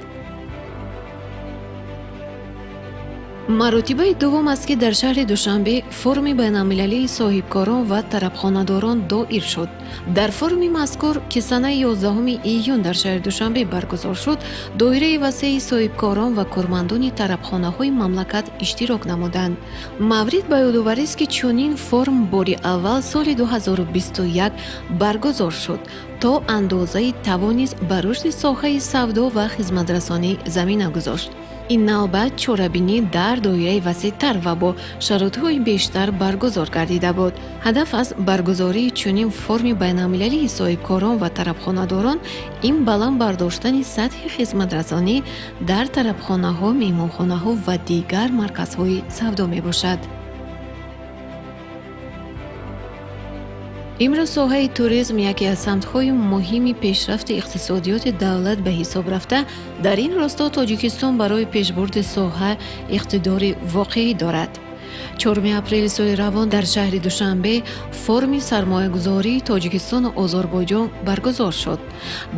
Маротибаи дуввум аст, ки дар шаҳри Душанбе форуми байналмилалии соҳибкорон ва тарабхонадорон доир шуд. Дар форуми мазкур, ки санаи 11 июн дар шаҳри Душанбе баргузор шуд, доираи васеи соҳибкорон ва кормандони тарабхонаҳои мамлакат иштирок намуданд. Маврид ба ёдоварист, ки чунин форум бори аввал соли 2021 баргузор шуд, то андозаи тавонист ба рушди соҳаи савдо ва хизматрасонӣ замина гузошт. Ин навбат чорабинӣ дар доираи васеътар ва бо шароитҳои бештар баргузор гардида буд. Ҳадаф аз баргузории чунин форуми байналмилалии соҳибкорон ва тарабхонадорон ин баланд бардоштани сатҳи хизматрасонӣ дар тарабхонаҳо, меҳмонхонаҳо ва дигар марказҳои савдо мебошад. Имрӯз соҳаи туризм яке аз самтҳои муҳими пешрафти иқтисодиёти давлат ба ҳисоб рафта, дар ин росто Тоҷикистон барои пешбурди соҳа иқтидори воқеӣ дорад. 4 апрели соли равон дар шаҳри Душанбе форуми сармоягузории Тоҷикистону Озарбойҷон баргузор шуд.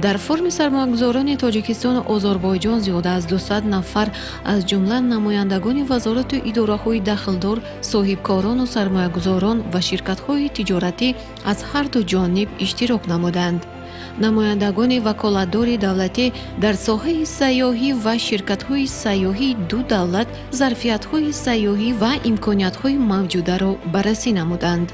Дар форуми сармоягузорони Тоҷикистону Озарбойҷон зиёда аз 200 нафар, аз ҷумла намояндагони вазорату идораҳои дахлдор, соҳибкорону сармоягузорон ва ширкатҳои тиҷоратӣ аз ҳар ду ҷониб иштирок намуданд. Намояндагони ваколатдори давлатӣ дар соҳаи сайёҳӣ ва ширкатҳои сайёҳии ду давлат зарфиятҳои сайёҳӣ ва имкониятҳои мавҷударо баррасӣ намуданд.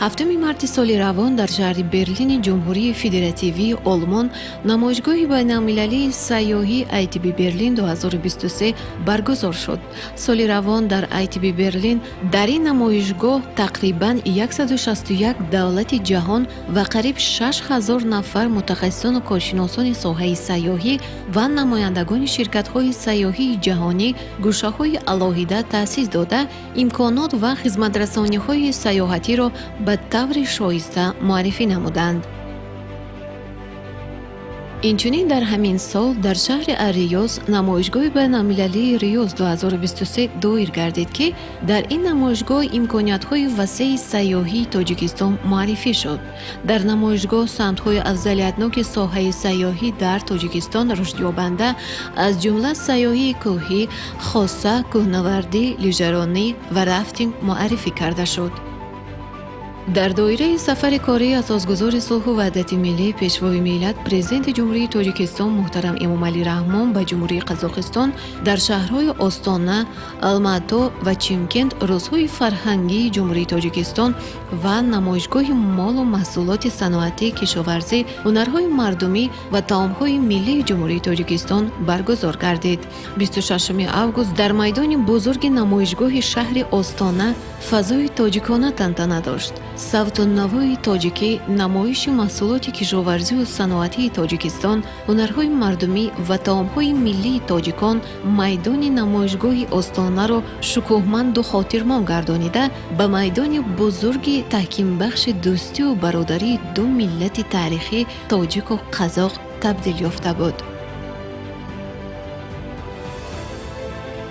7 марти соли равон дар шаҳри Берлини Ҷумҳурии Федеративии Олмон намоишгоҳи байналмилалии сайёҳӣ ITB Берлин 2023 баргузор шуд. Соли равон дар ITB Берлин дар ин намоишгоҳ тақрибан 161 давлати ҷаҳон ва қариб 6000 нафар мутахассисону коршиносони соҳаи сайёҳӣ ва намояндагони ширкатҳои сайёҳии ҷаҳонӣ гӯшаҳои алоҳида таъсис дода, имконот ва хизматрасониҳои сайёҳатиро ба таври шоиста муаррифӣ намуданд. Инчунин дар ҳамин сол дар шаҳри Ар-Риёз намоишгоҳи байналмилалии Риёз 2023 доир гардид, ки дар ин намоишгоҳ имкониятҳои васеи сайёҳии Тоҷикистон муаррифӣ шуд. Дар намоишгоҳ самтҳои афзалиятноки соҳаи сайёҳӣ дар Тоҷикистон рушдёбанда, аз ҷумла сайёҳии кӯҳӣ, хоса, кӯҳнавардӣ, лижаронӣ ва рафтинг муаррифӣ карда шуд. Дар доираи сафари кории асосгузори сулҳу ваҳдати миллӣ, Пешвои миллат, Президенти Ҷумҳурии Тоҷикистон муҳтарам Эмомалӣ Раҳмон ба Ҷумҳурии Қазоқистон дар шаҳрҳои Остона, Алмато ва Чимкент рӯзҳои фарҳангии Ҷумҳурии Тоҷикистон ва намоишгоҳи молу маҳсулоти саноатӣ, кишоварзӣ, ҳунарҳои мардумӣ ва таомҳои миллии Ҷумҳурии Тоҷикистон баргузор гардид. 26 август дар майдони бузурги намоишгоҳи шаҳри Остона фазои тоҷикона тантана дошт. Савту навои тоҷикӣ, намоиши маҳсулоти кишоварзию саноатии Тоҷикистон, ҳунарҳои мардумӣ ва таомҳои миллии тоҷикон майдони намоишгоҳи Остонаро шукӯҳманду хотирмон гардонида, ба майдони бузурги таҳкимбахши дӯстию бародарии ду миллати таърихӣ тоҷику қазоқ табдил ёфта буд.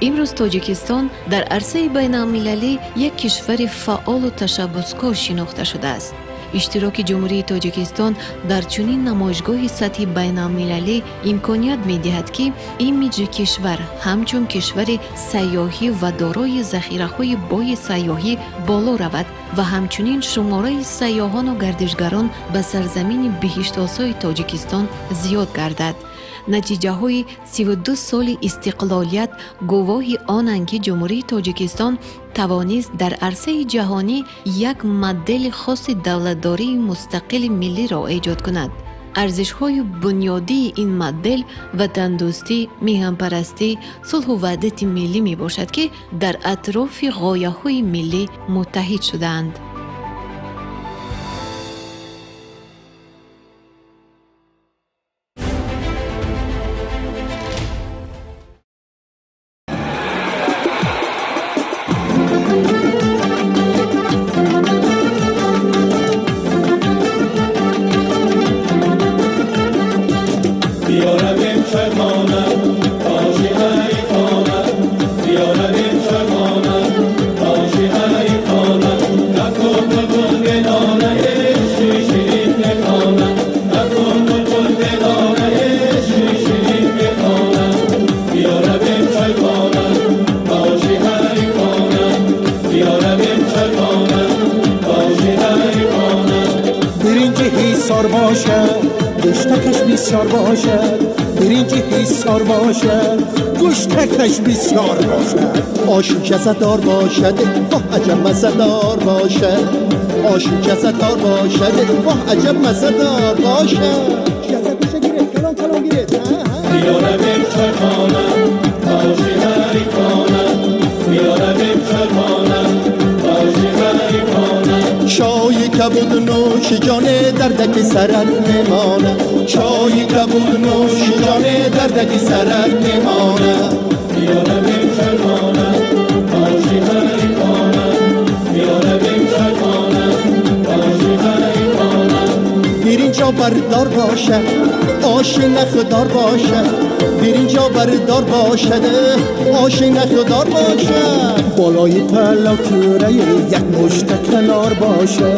Имрӯз Тоҷикистон дар арсаи байналмилалӣ як кишвари фаъолу ташаббускор шинохта шудааст. Иштироки Ҷумҳурии Тоҷикистон дар чунин намоишгоҳи сатҳи байналмилалӣ имконият медиҳад, ки имиҷи кишвар ҳамчун кишвари сайёҳӣ ва дорои захираҳои бои сайёҳӣ боло равад ва ҳамчунин шумораи сайёҳону гардишгарон ба сарзамини биҳиштосои Тоҷикистон зиёд гардад. Натиҷаҳои 32 соли истиқлолият гувоҳи онанд, ки Ҷумҳурии Тоҷикистон тавонист дар арсаи ҷаҳонӣ як модели хоси давлатдории мустақили миллиро эҷод кунад. Арзишҳои бунёдии ин модел ватандӯстӣ, меҳанпарастӣ, сулҳу ваҳдати миллӣ мебошад, ки дар атрофи ғояҳои миллӣ муттаҳид шудаанд. بسیار باشد، برنج حصار باشد، گوشتکش بسیار باشد، آشی جزدار باشد، واه عجب مزدار باشد، آشی جزدار باشد، واه عجب مزدار باشد. جزد گوشه گیره، کلام کلام گیره. بیارم چایخانه، آشی حریفانه، بیارم چایخانه، آشی حریفانه. چای کبود نوش جانه دردک سرت میمانه، چای کبود نوش جانه دردک سرت میمانه. بیارم چایخانه، آشی حریفانه، بیارم چایخانه، آشی حریفانه. برینجا بردار باشه، آش نخدار باشه، برینجا بردار باشد، آش نخدار باشه. بالای پلاکوره یک مشت کنار باشه،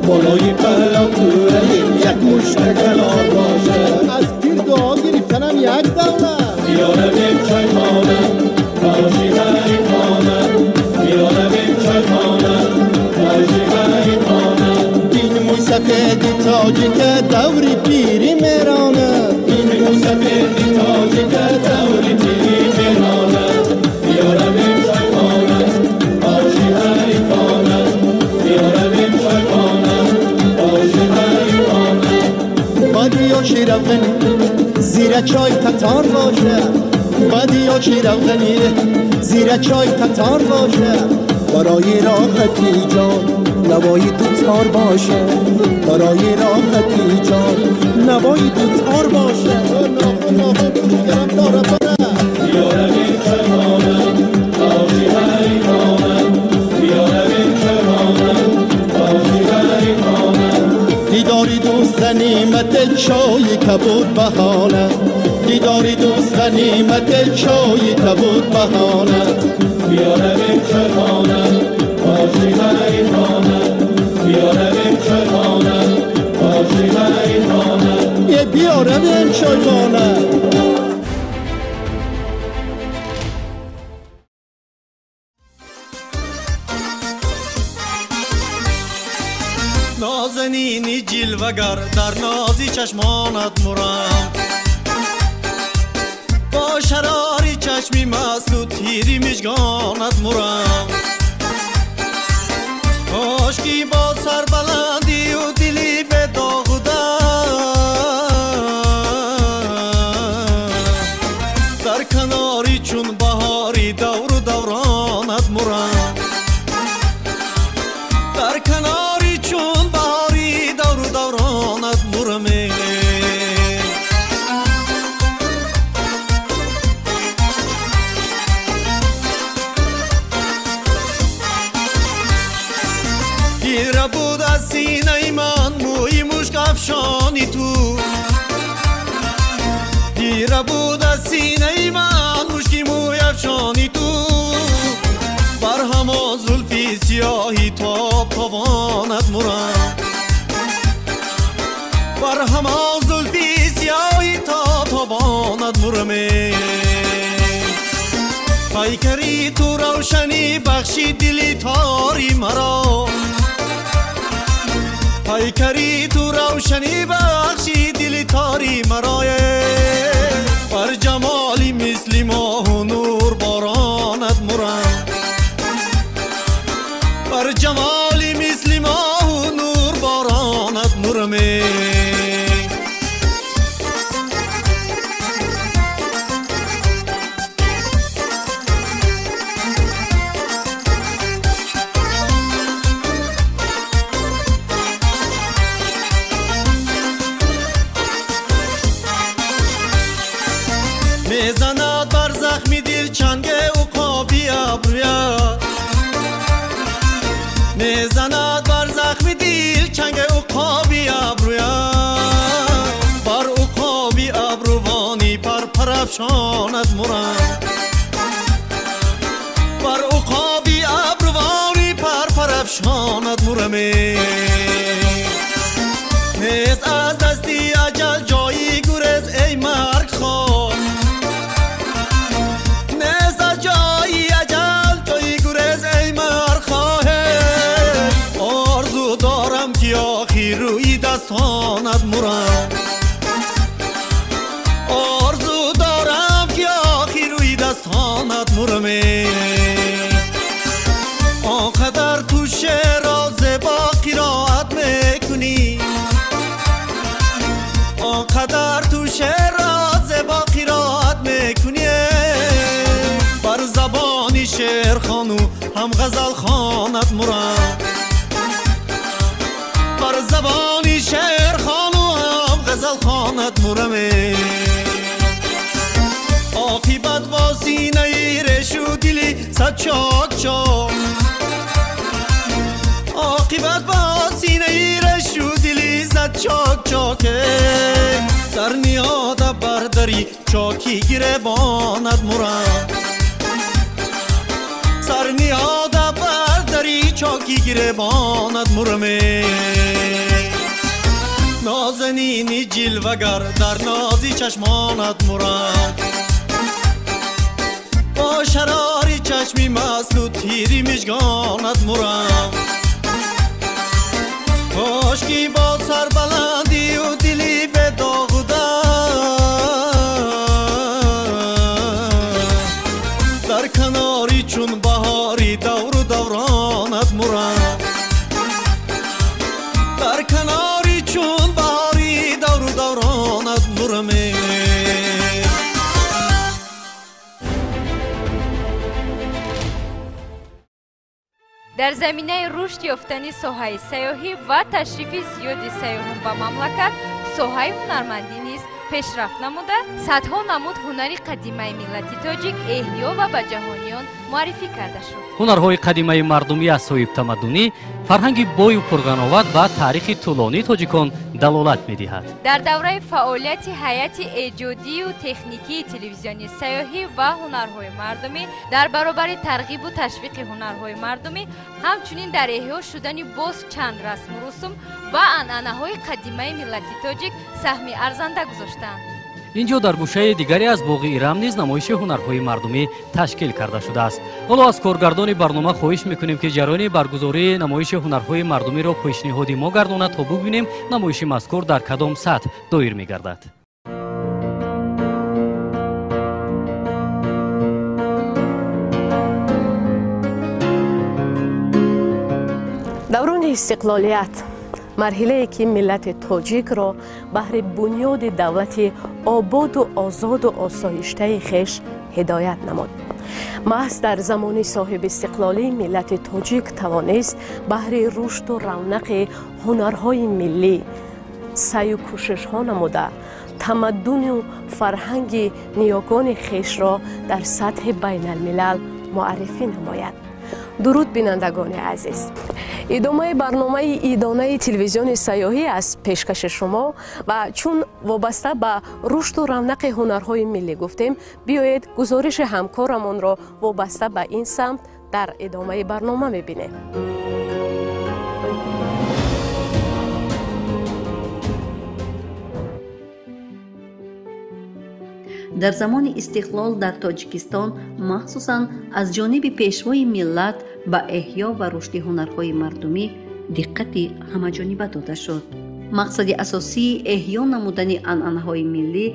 بالای پلاکوره یک مشت کنار باشه. از پیر دعا گرفتنم یک دولت. بیارم چایخانه، آشی حریفانه، بیارم چایخانه، آشی حریفانه. این موی سفید تاجیک دوری پیری میرانه، این موی سفید تاجیک دوری پیری میرانه. بیارم چایخانه، آشی حریفانه، بیارم چایخانه، آشی حریفانه. بادی آشی روغنی زیر چای تتار باشه، بادی آشی روغنی زیر چای تتار باشه. برای راحتی جان نوای دوتار باشه، برای راحتی جان نوای دوتار باشه. ناخن ناخن گرم داره پره. بیارم چایخانه، آشی حریفانه، بیارم چایخانه، آشی حریفانه. غنیمت، چای کبود بهانه. دیداری دوست غنیمت، چای کبود بهانه. بیا رویم چایخانه، آشی خانه. بیا رویم چایخانه، آشی خانه. بیا رویم چایخانه. نازنینی جلوگر در نازی چشمانت مرم، با شراری چشمی مست و تیری مژگانت مرم. کاشکی با سربلندی و دلی به داغ و در کناری چون بهاری دور و دورانت مرم. در کناری چون بهاری دور و دورانت مرم. گیره بود از سینه من موی مشک افشانی تو، گیره بود از سینه من مشکی موی افشانی تو. بر همان زلفی سیاهی تاب تابانت مرم، بر همان زلفی سیاهی تاب تابانت مرم. پیکری تو روشنی بخشی دلی تاری مرا، پیکری تو روشنی بخشی دلی تاری مرا. بر جمالی مثل ماه و نور بارانت مرم، بر جمالی مثل ماه و نور بارانت مرم. میزند بر زخمی دل چنگ عقابی ابرویت، میزند بر زخمی دل چنگ عقابی ابرویت. بر عقابی ابروانی پر پرافشاند مرم، بر عقابی ابروانی پر پرافشاند مرم. نیست از دستی اجل جایی گریز ای مرگ خواه، نیست از جایی اجل جایی گریز ای مرگ خواه. آرزو دارم که آخر روی دستانت مرم، آرزو دارم که آخر روی دستانت مرم. آنقدر تو شعر زیبا قرائت میکنی، آنقدر تو شعر زیبا قرائت میکنی. بر زبانی شعر خوانو هم غزل خوانت مرم، بر زبانی شعر خوانو هم غزل خوانت مرم. عاقبت با سینه ریش و دلی صد چاک چاک، عاقبت با سینه ریش و دلی صد چاک چاک. سر نیاده برداری چاکی گریبانت مرم، سر نیاده برداری چاکی گریبانت مرم. نازنینی جلوگر در نازی چشمانت مرم، با شراری چشمی مست و تیری مژگانت مرم. کاشکی با سربلندی و دلی به داغ و در کناری چون بهاری دور و دورانت مرم، در کناری چون بهاری دور و دورانت مرم. Дар заминаи рушд ёфтани соҳаи сайёҳӣ ва ташрифи зиёди сайёҳон ба мамлакат, соҳаи ҳунармандӣ низ Пешрафт намуда, садҳо намуд ҳунари қадимаи миллати тоҷик эҳё ва ба ҷаҳониён муаррифӣ карда шуд. Ҳунарҳои қадимаи мардумӣ аз соҳибтамаддунӣ, фарҳанги бою пурғановат ва таърихи тӯлонии тоҷикон далолат медиҳад. Дар давраи фаъолияти ҳайати эҷодию техникии телевизиони сайёҳӣ ва ҳунарҳои мардумӣ дар баробари тарғибу ташвиқи ҳунарҳои мардумӣ, ҳамчунин дар эҳё шудани боз чанд расму русум ва анъанаҳои қадимаи миллати тоҷик саҳми арзанда гузоштанд. Инҷо дар гӯшаи дигаре аз боғи Ирам низ намоиши ҳунарҳои мардумӣ ташкил карда шудааст. Ҳоло аз коргардони барнома хоҳиш мекунем, ки ҷараёни баргузории намоиши ҳунарҳои мардумиро пешниҳоди мо гардонад, то бубинем намоиши мазкур дар кадом сатҳ доир мегардад. Даврони истиқлолият марҳилае ки миллати тоҷикро баҳри бунёди давлати ободу озоду осоиштаи хеш ҳидоят намуд. Маҳз дар замони соҳибистиқлолӣ миллати тоҷик тавонист баҳри рушду равнақи ҳунарҳои миллӣ саъю кӯшишҳо намуда, тамаддуну фарҳанги ниёгони хешро дар сатҳи байналмилал муаррифӣ намояд. Дуруд, бинандагони азиз! Идомаи барномаи идонаи телевизиони сайёҳӣ аз пешкаши шумо ва чун вобаста ба рушду равнақи ҳунарҳои миллӣ гуфтем, биёед гузориши ҳамкорамонро вобаста ба ин самт дар идомаи барнома мебинем. Дар замони истиқлол дар Тоҷикистон, махсусан аз ҷониби пешвои миллат, ба эҳё ва рушди ҳунарҳои мардумӣ диққати ҳамаҷониба дода шуд. Мақсади асосии эҳё намудани анъанаҳои миллӣ,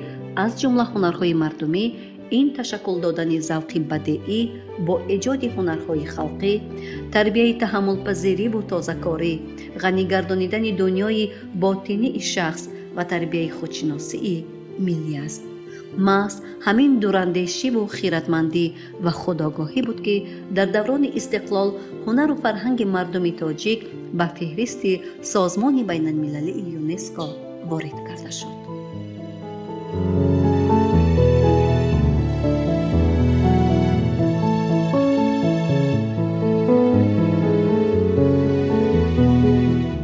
аз ҷумла ҳунарҳои мардумӣ, ин ташаккул додани завқи бадеӣ бо эҷоди ҳунарҳои халқӣ, тарбияи таҳаммулпазириву тозакорӣ, ғанӣ гардонидани дунёи ботинии шахс ва тарбияи худшиносии миллӣ аст. Маҳз ҳамин дурандешиву хиратмандӣ ва худогоҳӣ буд, ки дар даврони истиқлол ҳунару фарҳанги мардуми тоҷик ба феҳристи Созмони байналмилалии ЮНЕСКО ворид карда шуд.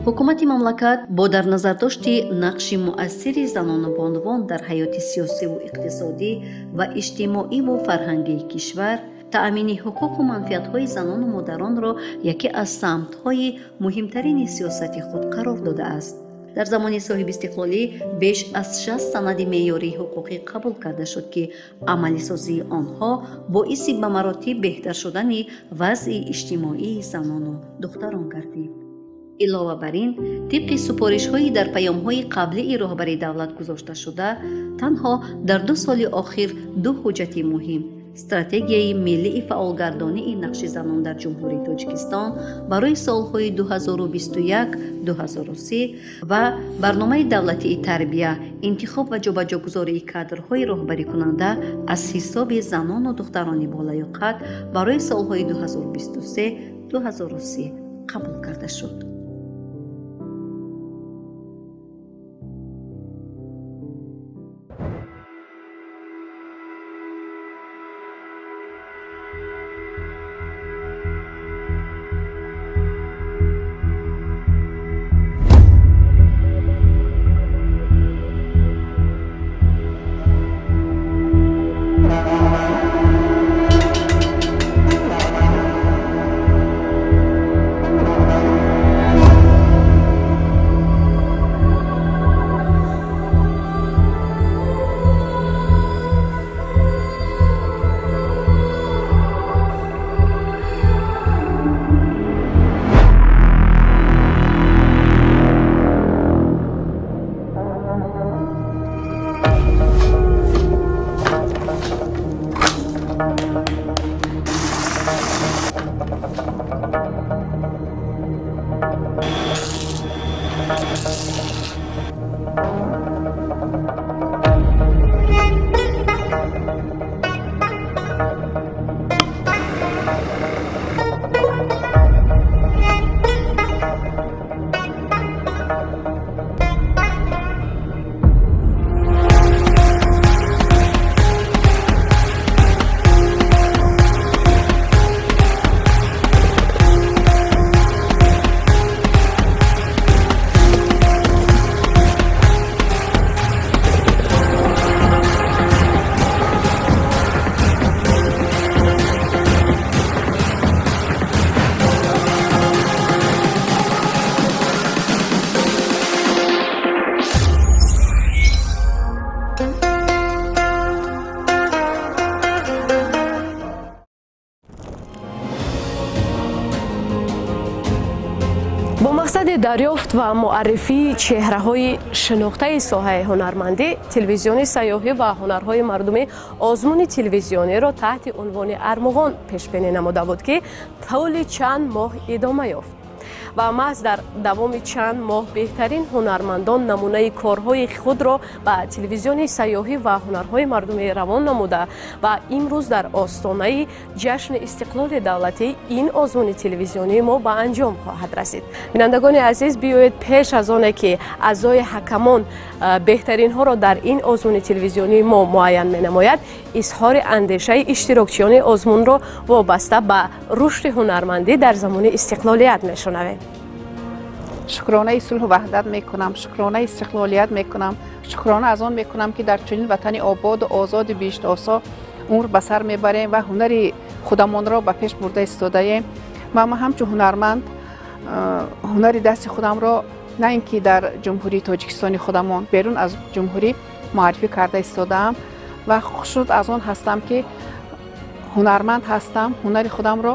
Ҳукумати мамлакат бо дар назардошти нақши муассири занону бонувон дар ҳаёти сиёсиву иқтисодӣ ва иҷтимоиву фарҳангии кишвар, таъмини ҳуқуқу манфиатҳои занону модаронро яке аз самтҳои муҳимтарини сиёсати худ қарор додааст. Дар замони соҳибистиқлолӣ беш аз 60 санади меъёрии ҳуқуқӣ қабул карда шуд, ки амалисозии онҳо боиси ба маротиб беҳтар шудани вазъи иҷтимоии занону духтарон гардид. Илова бар ин, тибқи супоришҳои дар паёмҳои қаблии роҳбари давлат гузошташуда, танҳо дар 2 соли охир ду ҳуҷҷати муҳим стратегияи миллии фаъолгардонии нақши занон дар Ҷумҳурии Тоҷикистон барои солҳои 2021-2030 ва барномаи давлатии тарбия, интихоб ва ҷобаҷогузории кадрҳои роҳбарикунанда аз ҳисоби занону духтарони болаёқат барои солҳои 2023-2030 қабул карда шуд. Мақсади дарёфт ва муаррифии чеҳраҳои шинохтаи соҳаи ҳунармандӣ телевизиони сайёҳӣ ва ҳунарҳои мардумӣ озмуни телевизиониро таҳти унвони Армуғон пешбинӣ намуда буд, ки тӯли чанд моҳ идома ёфт. Ва маҳз дар давоми чанд моҳ беҳтарин ҳунармандон намунаи корҳои худро ба телевизиони сайёҳӣ ва ҳунарҳои мардумӣ равон намуда ва имрӯз дар остонаи ҷашни истиқлоли давлатӣ ин озмуни телевизионии мо ба анҷом хоҳад расид. Бинандагони азиз, биёед пеш аз оне ки аъзои ҳакамон беҳтаринҳоро дар ин озмуни телевизионии мо муайян менамояд, изҳори андешаи иштирокчиёни озмунро вобаста ба рушди ҳунармандӣ дар замони истиқлолият мешунавем. Шукронаи сулҳу ваҳдат мекунам, шукронаи истиқлолият мекунам, шукрона аз он мекунам, ки дар чунин ватани ободу озоду биҳиштосо умр ба сар мебарем ва ҳунари худамонро ба пеш бурда истодаем. Ва ман ҳамчун ҳунарманд ҳунари дасти худамро на ин ки дар Ҷумҳурии Тоҷикистони худамон, берун аз ҷумҳурӣ муаррифӣ карда истодаам ва хушнуд аз он ҳастам, ки ҳунарманд ҳастам, ҳунари худамро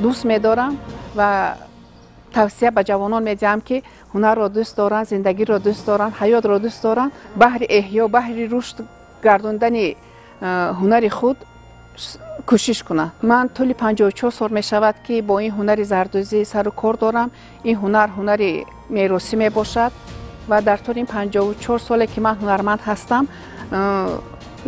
дӯст медорам ва тавсия ба ҷавонон медиҳам, ки ҳунарро дӯст доранд, зиндагиро дӯст доранд, ҳаётро дӯст доранд, баҳри эҳё, баҳри рушд гардондани ҳунари худ кӯшиш кунанд. Ман тӯли 54 сол мешавад, ки бо ин ҳунари зардӯзӣ сару кор дорам. Ин ҳунар ҳунари меросӣ мебошад ва дар тӯли ин 54 соле, ки ман ҳунарманд ҳастам,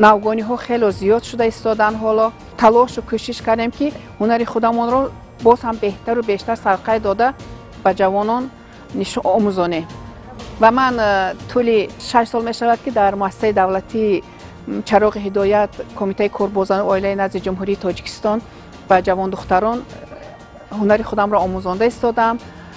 навгониҳо хело зиёд шуда истоданд. Ҳоло талошу кӯшиш кардем, ки ҳунари худамонро боз ҳам беҳтару бештар сарқай дода ба ҷавонон омӯзонем. Ва ман тӯли 6 сол мешавад, ки дар муассисаи давлатии Чароғи ҳидоят, Кумитаи корбозану оилаи назди Ҷумҳурии Тоҷикистон ба ҷавондухтарон ҳунари худамро омӯзонда истодам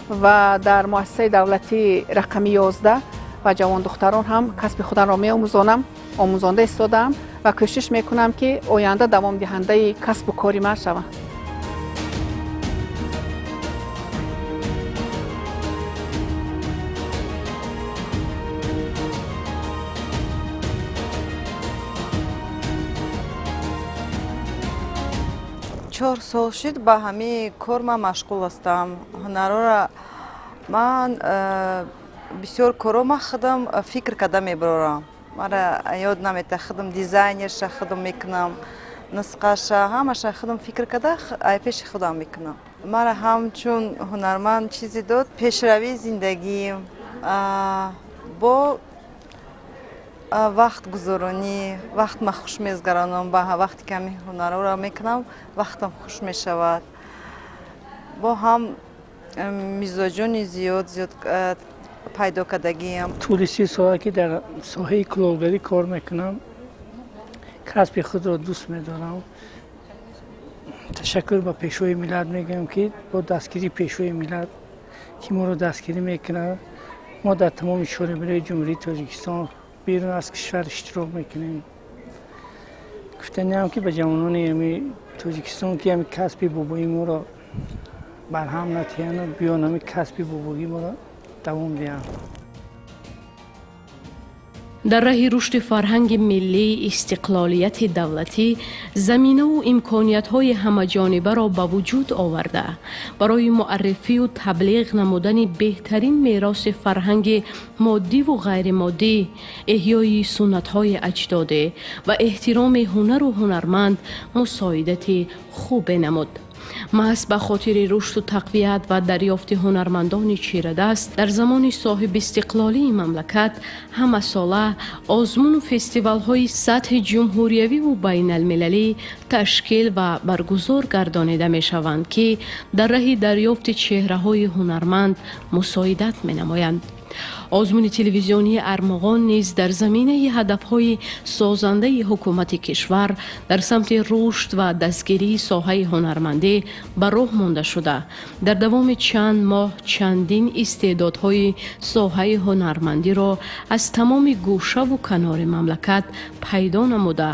ва дар муассисаи давлатии рақами 11 ба ҷавондухтарон ҳам касби худамро меомӯзонам, омӯзонда истодам ва кӯшиш мекунам, ки оянда давомдиҳандаи касбу кори ман шавам. 4 сол шуд ба ҳамин кор ман машғул ҳастам. Ҳунарҳоро ман бисёр корҳо ман худам фикр карда мебарорам. Мара ёд намета, худам дизайнерша худам мекунам, нусқаша ҳамаша худам фикр карда ай пеши худам мекунам. Мара ҳамчун ҳунарманд чизе дод пешравии зиндагӣ, бо вақт гузаронӣ, вақт ман хуш мезгаронам, ба вақте ки ҳамин ҳунарҳоро мекунам, вақтам хуш мешавад. Бо ҳам мизоҷони зиёд зиёд пайдо кардагиам. Тӯли 30 сола ки дар соҳаи кулолгарӣ кор мекунам, касби худро дӯст медорам. Ташаккур ба Пешвои миллат мегӯям, ки бо дастгирии Пешвои миллат, ки моро дастгирӣ мекунад, мо дар тамоми чорабиниҳои Ҷумҳурии Тоҷикистон, берун аз кишвар иштирок мекунем. Гуфтаниам, ки ба ҷавонони ҳами Тоҷикистон, ки ҳами касби бобои моро барҳам натиҳанд, биён ҳами касби бобоии моро давом диҳанд. Дар раҳи рушди фарҳанги миллӣ, истиқлолияти давлатӣ заминаву имкониятҳои ҳамаҷонибаро ба вуҷуд оварда, барои муаррифию таблиғ намудани беҳтарин мероси фарҳанги моддиву ғайримоддӣ, эҳёи суннатҳои аҷдодӣ ва эҳтироми ҳунару ҳунарманд мусоидати хубе намуд. Маҳз ба хотири рушду тақвият ва дарёфти ҳунармандони чирадаст дар замони соҳибистиқлолии мамлакат ҳамасола озмуну фестивалҳои сатҳи ҷумҳуриявиву байналмилалӣ ташкил ва баргузор гардонида мешаванд, ки дар раҳи дарёфти чеҳраҳои ҳунарманд мусоидат менамоянд. Озмуни телевизионии Армуғон низ дар заминаи ҳадафҳои созандаи ҳукумати кишвар дар самти рушд ва дастгирии соҳаи ҳунармандӣ ба роҳ монда шуда, дар давоми чанд моҳ чандин истеъдодҳои соҳаи ҳунармандиро аз тамоми гӯшаву канори мамлакат пайдо намуда,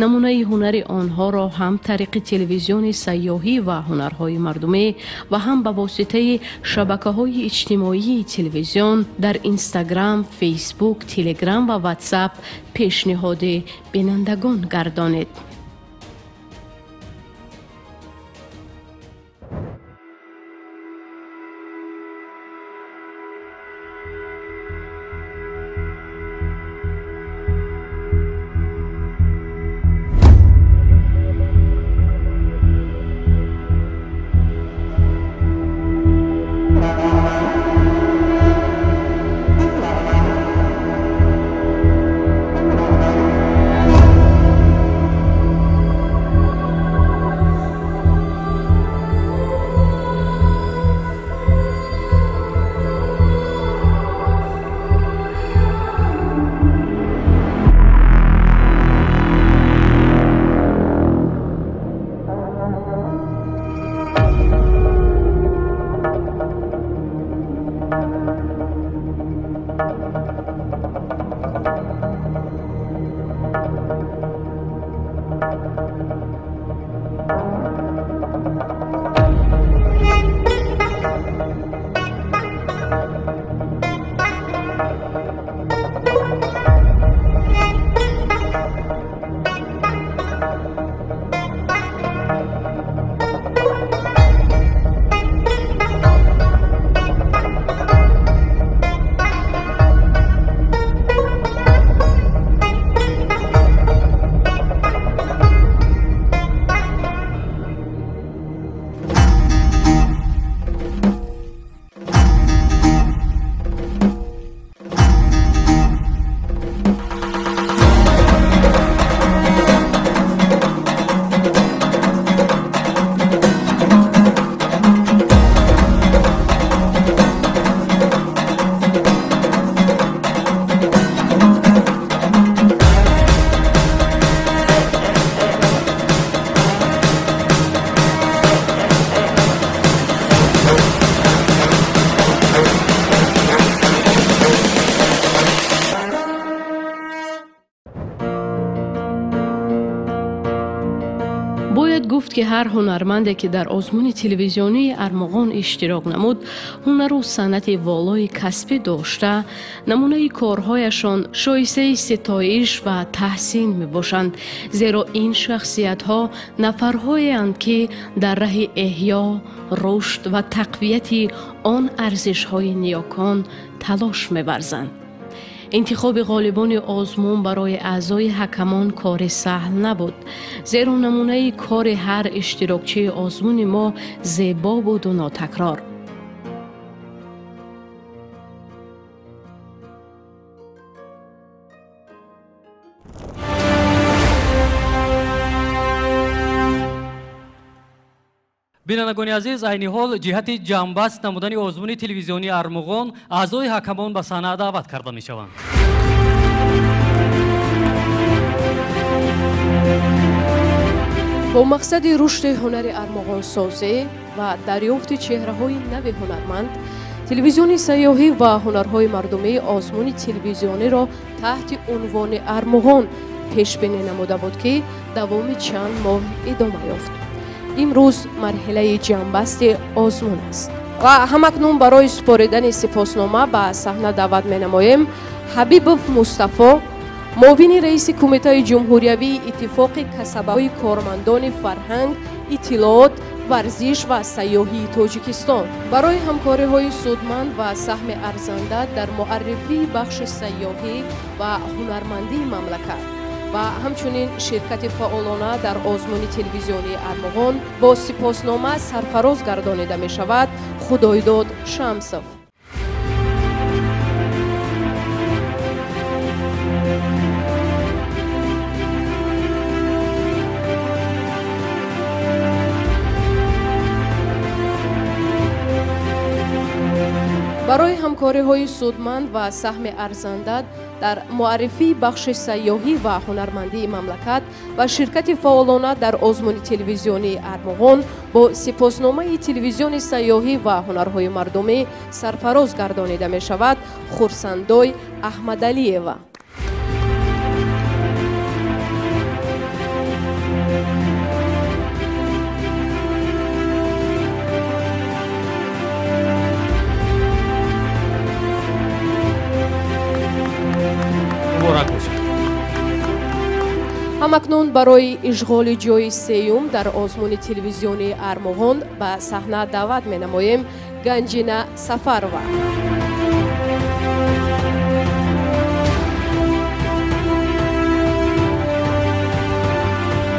намунаи ҳунари онҳоро ҳам тариқи телевизиони сайёҳӣ ва ҳунарҳои мардумӣ ва ҳам ба воситаи шабакаҳои иҷтимоии телевизион дар Инстаграм, Фейсбук, Телеграм ва Ватсап пешниҳоди бинандагон гардонид. Гуфт ки ҳар ҳунарманде ки дар озмуни телевизионии Армуғон иштирок намуд, ҳунару санъати волои касбӣ дошта, намунаи корҳояшон шоистаи ситоиш ва таҳсин мебошанд, зеро ин шахсиятҳо нафарҳоеанд ки дар раҳи эҳё, рушд ва тақвияти он арзишҳои ниёкон талош меварзанд. Интихоби ғолибони озмун барои аъзои ҳакамон кори саҳл набуд, зеро намунаи кори ҳар иштирокчии озмуни мо зебо буду нотакрор. Бинандагони азиз, айни ҳол ҷиҳати ҷамъбаст намудани озмуни телевизионии Армуғон аъзои ҳакамон ба саҳна даъват карда мешаванд. Бо мақсади рушди ҳунари армуғонсозӣ ва дарёфти чеҳраҳои нави ҳунарманд, телевизиони сайёҳӣ ва ҳунарҳои мардумӣ озмуни телевизиониро таҳти унвони Армуғон пешбинӣ намуда буд, ки давоми чанд моҳ идома ёфт. Имрӯз марҳилаи ҷамъбасти озмун аст ва ҳамакнун барои супоридани сипоснома ба саҳна даъват менамоем Ҳабибов Мустафо, муовини раиси Кумитаи ҷумҳуриявии иттифоқи касабаҳои кормандони фарҳанг, иттилоот, варзиш ва сайёҳии Тоҷикистон барои ҳамкориҳои судманд ва саҳми арзанда дар муаррифии бахши сайёҳӣ ва ҳунармандии мамлакат ва ҳамчунин ширкати фаъолона дар озмуни телевизионии Армуғон бо сипоснома сарфароз гардонида мешавад Худойдод Шамсов. Барои ҳамкориҳои судманд ва саҳми арзанда дар муаррифии бахши сайёҳӣ ва ҳунармандии мамлакат ва ширкати фаъолона дар озмуни телевизионии Армуғон бо сипосномаи телевизиони сайёҳӣ ва ҳунарҳои мардумӣ сарфароз гардонида мешавад Хурсандой Аҳмадалиева. Ҳамакнун барои ишғоли ҷои сеюм дар озмуни телевизионии Армуғон ба саҳна даъват менамоем Ганҷина Сафарова.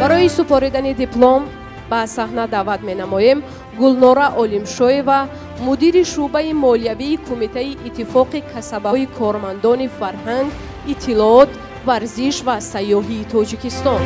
Барои супоридани диплом ба саҳна даъват менамоем Гулнора Олимшоева, мудири шӯъбаи молиявии Кумитаи иттифоқи касабаҳои кормандони фарҳанг, иттилоот, варзиш ва сайёҳии Тоҷикистон.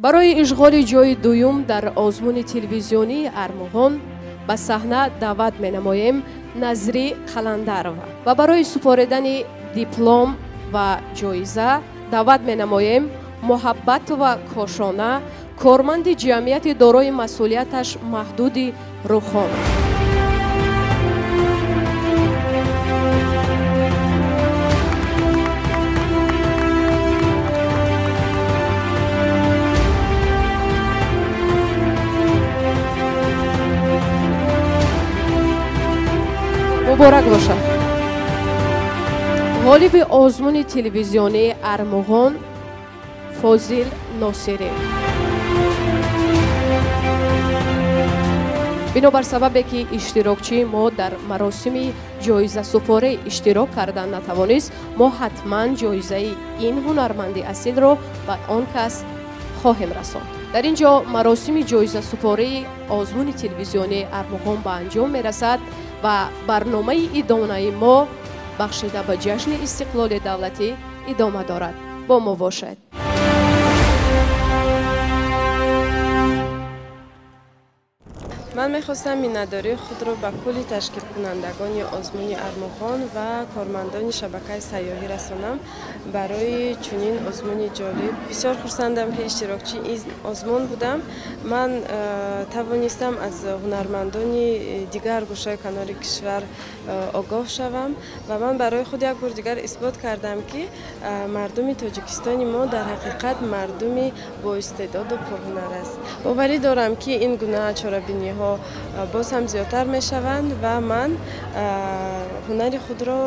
Барои ишғоли ҷои дуюм дар озмуни телевизионии Армуғон Ба саҳна даъват менамоем Назри Қаландарова ва барои супоридани диплом ва ҷоиза даъват менамоем Муҳаббатова Кошона, корманди ҷамъияти дорои масъулияташ маҳдуди Рухон. Муборак бошад. Ғолиби озмуни телевизионии Армуғон Фозил Носирӣ. Бинобар сабабе ки иштирокчии мо дар маросими ҷоизасупорӣ иштирок кардан натавонист, мо ҳатман ҷоизаи ин ҳунарманди асилро ба он кас хоҳем расонд. Дар ин ҷо маросими ҷоизасупории озмуни телевизионии Армуғон ба анҷом мерасад ва барномаи идонаи мо бахшида ба ҷашни истиқлоли давлатӣ идома дорад. Бо мо бошед. Ман мехостам миннатдории худро ба кулли ташкилкунандагони озмуни Армуғон ва кормандони шабакаи сайёҳӣ расонам барои чунин озмуни ҷолиб. Бисёр хурсандам, ки иштирокчии ин озмун будам. Ман тавонистам аз ҳунармандони дигар гӯшаи канори кишвар огоҳ шавам ва ман барои худ як бор дигар исбот кардам, ки мардуми Тоҷикистони мо дар ҳақиқат мардуми боистеъдоду пурҳунар аст. Боварӣ дорам, ки ин гуна чорабиниҳо боз ҳам зиёдтар мешаванд ва ман ҳунари худро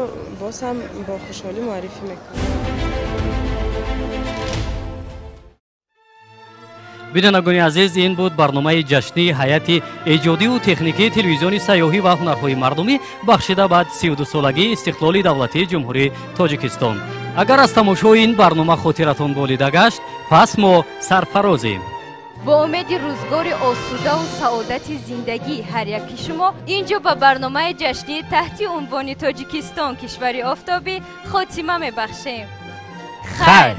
боз ҳам бо хушҳолӣ муаррифӣ мекунам. Бинандагони азиз, ин буд барномаи ҷашнии ҳайати эҷодиву техникии телевизиони сайёҳӣ ва ҳунарҳои мардумӣ бахшида ба 32-солагии истиқлоли давлатии Ҷумҳурии Тоҷикистон. Агар аз тамошои ин барнома хотиратон болида гашт, пас мо сарфарозем. Бо умеди рӯзгори осудаву саодати зиндагӣ ҳар яки шумо ин ҷо ба барномаи ҷашнӣ таҳти унвони Тоҷикистон кишвари офтобӣ хотима мебахшем. Хайр!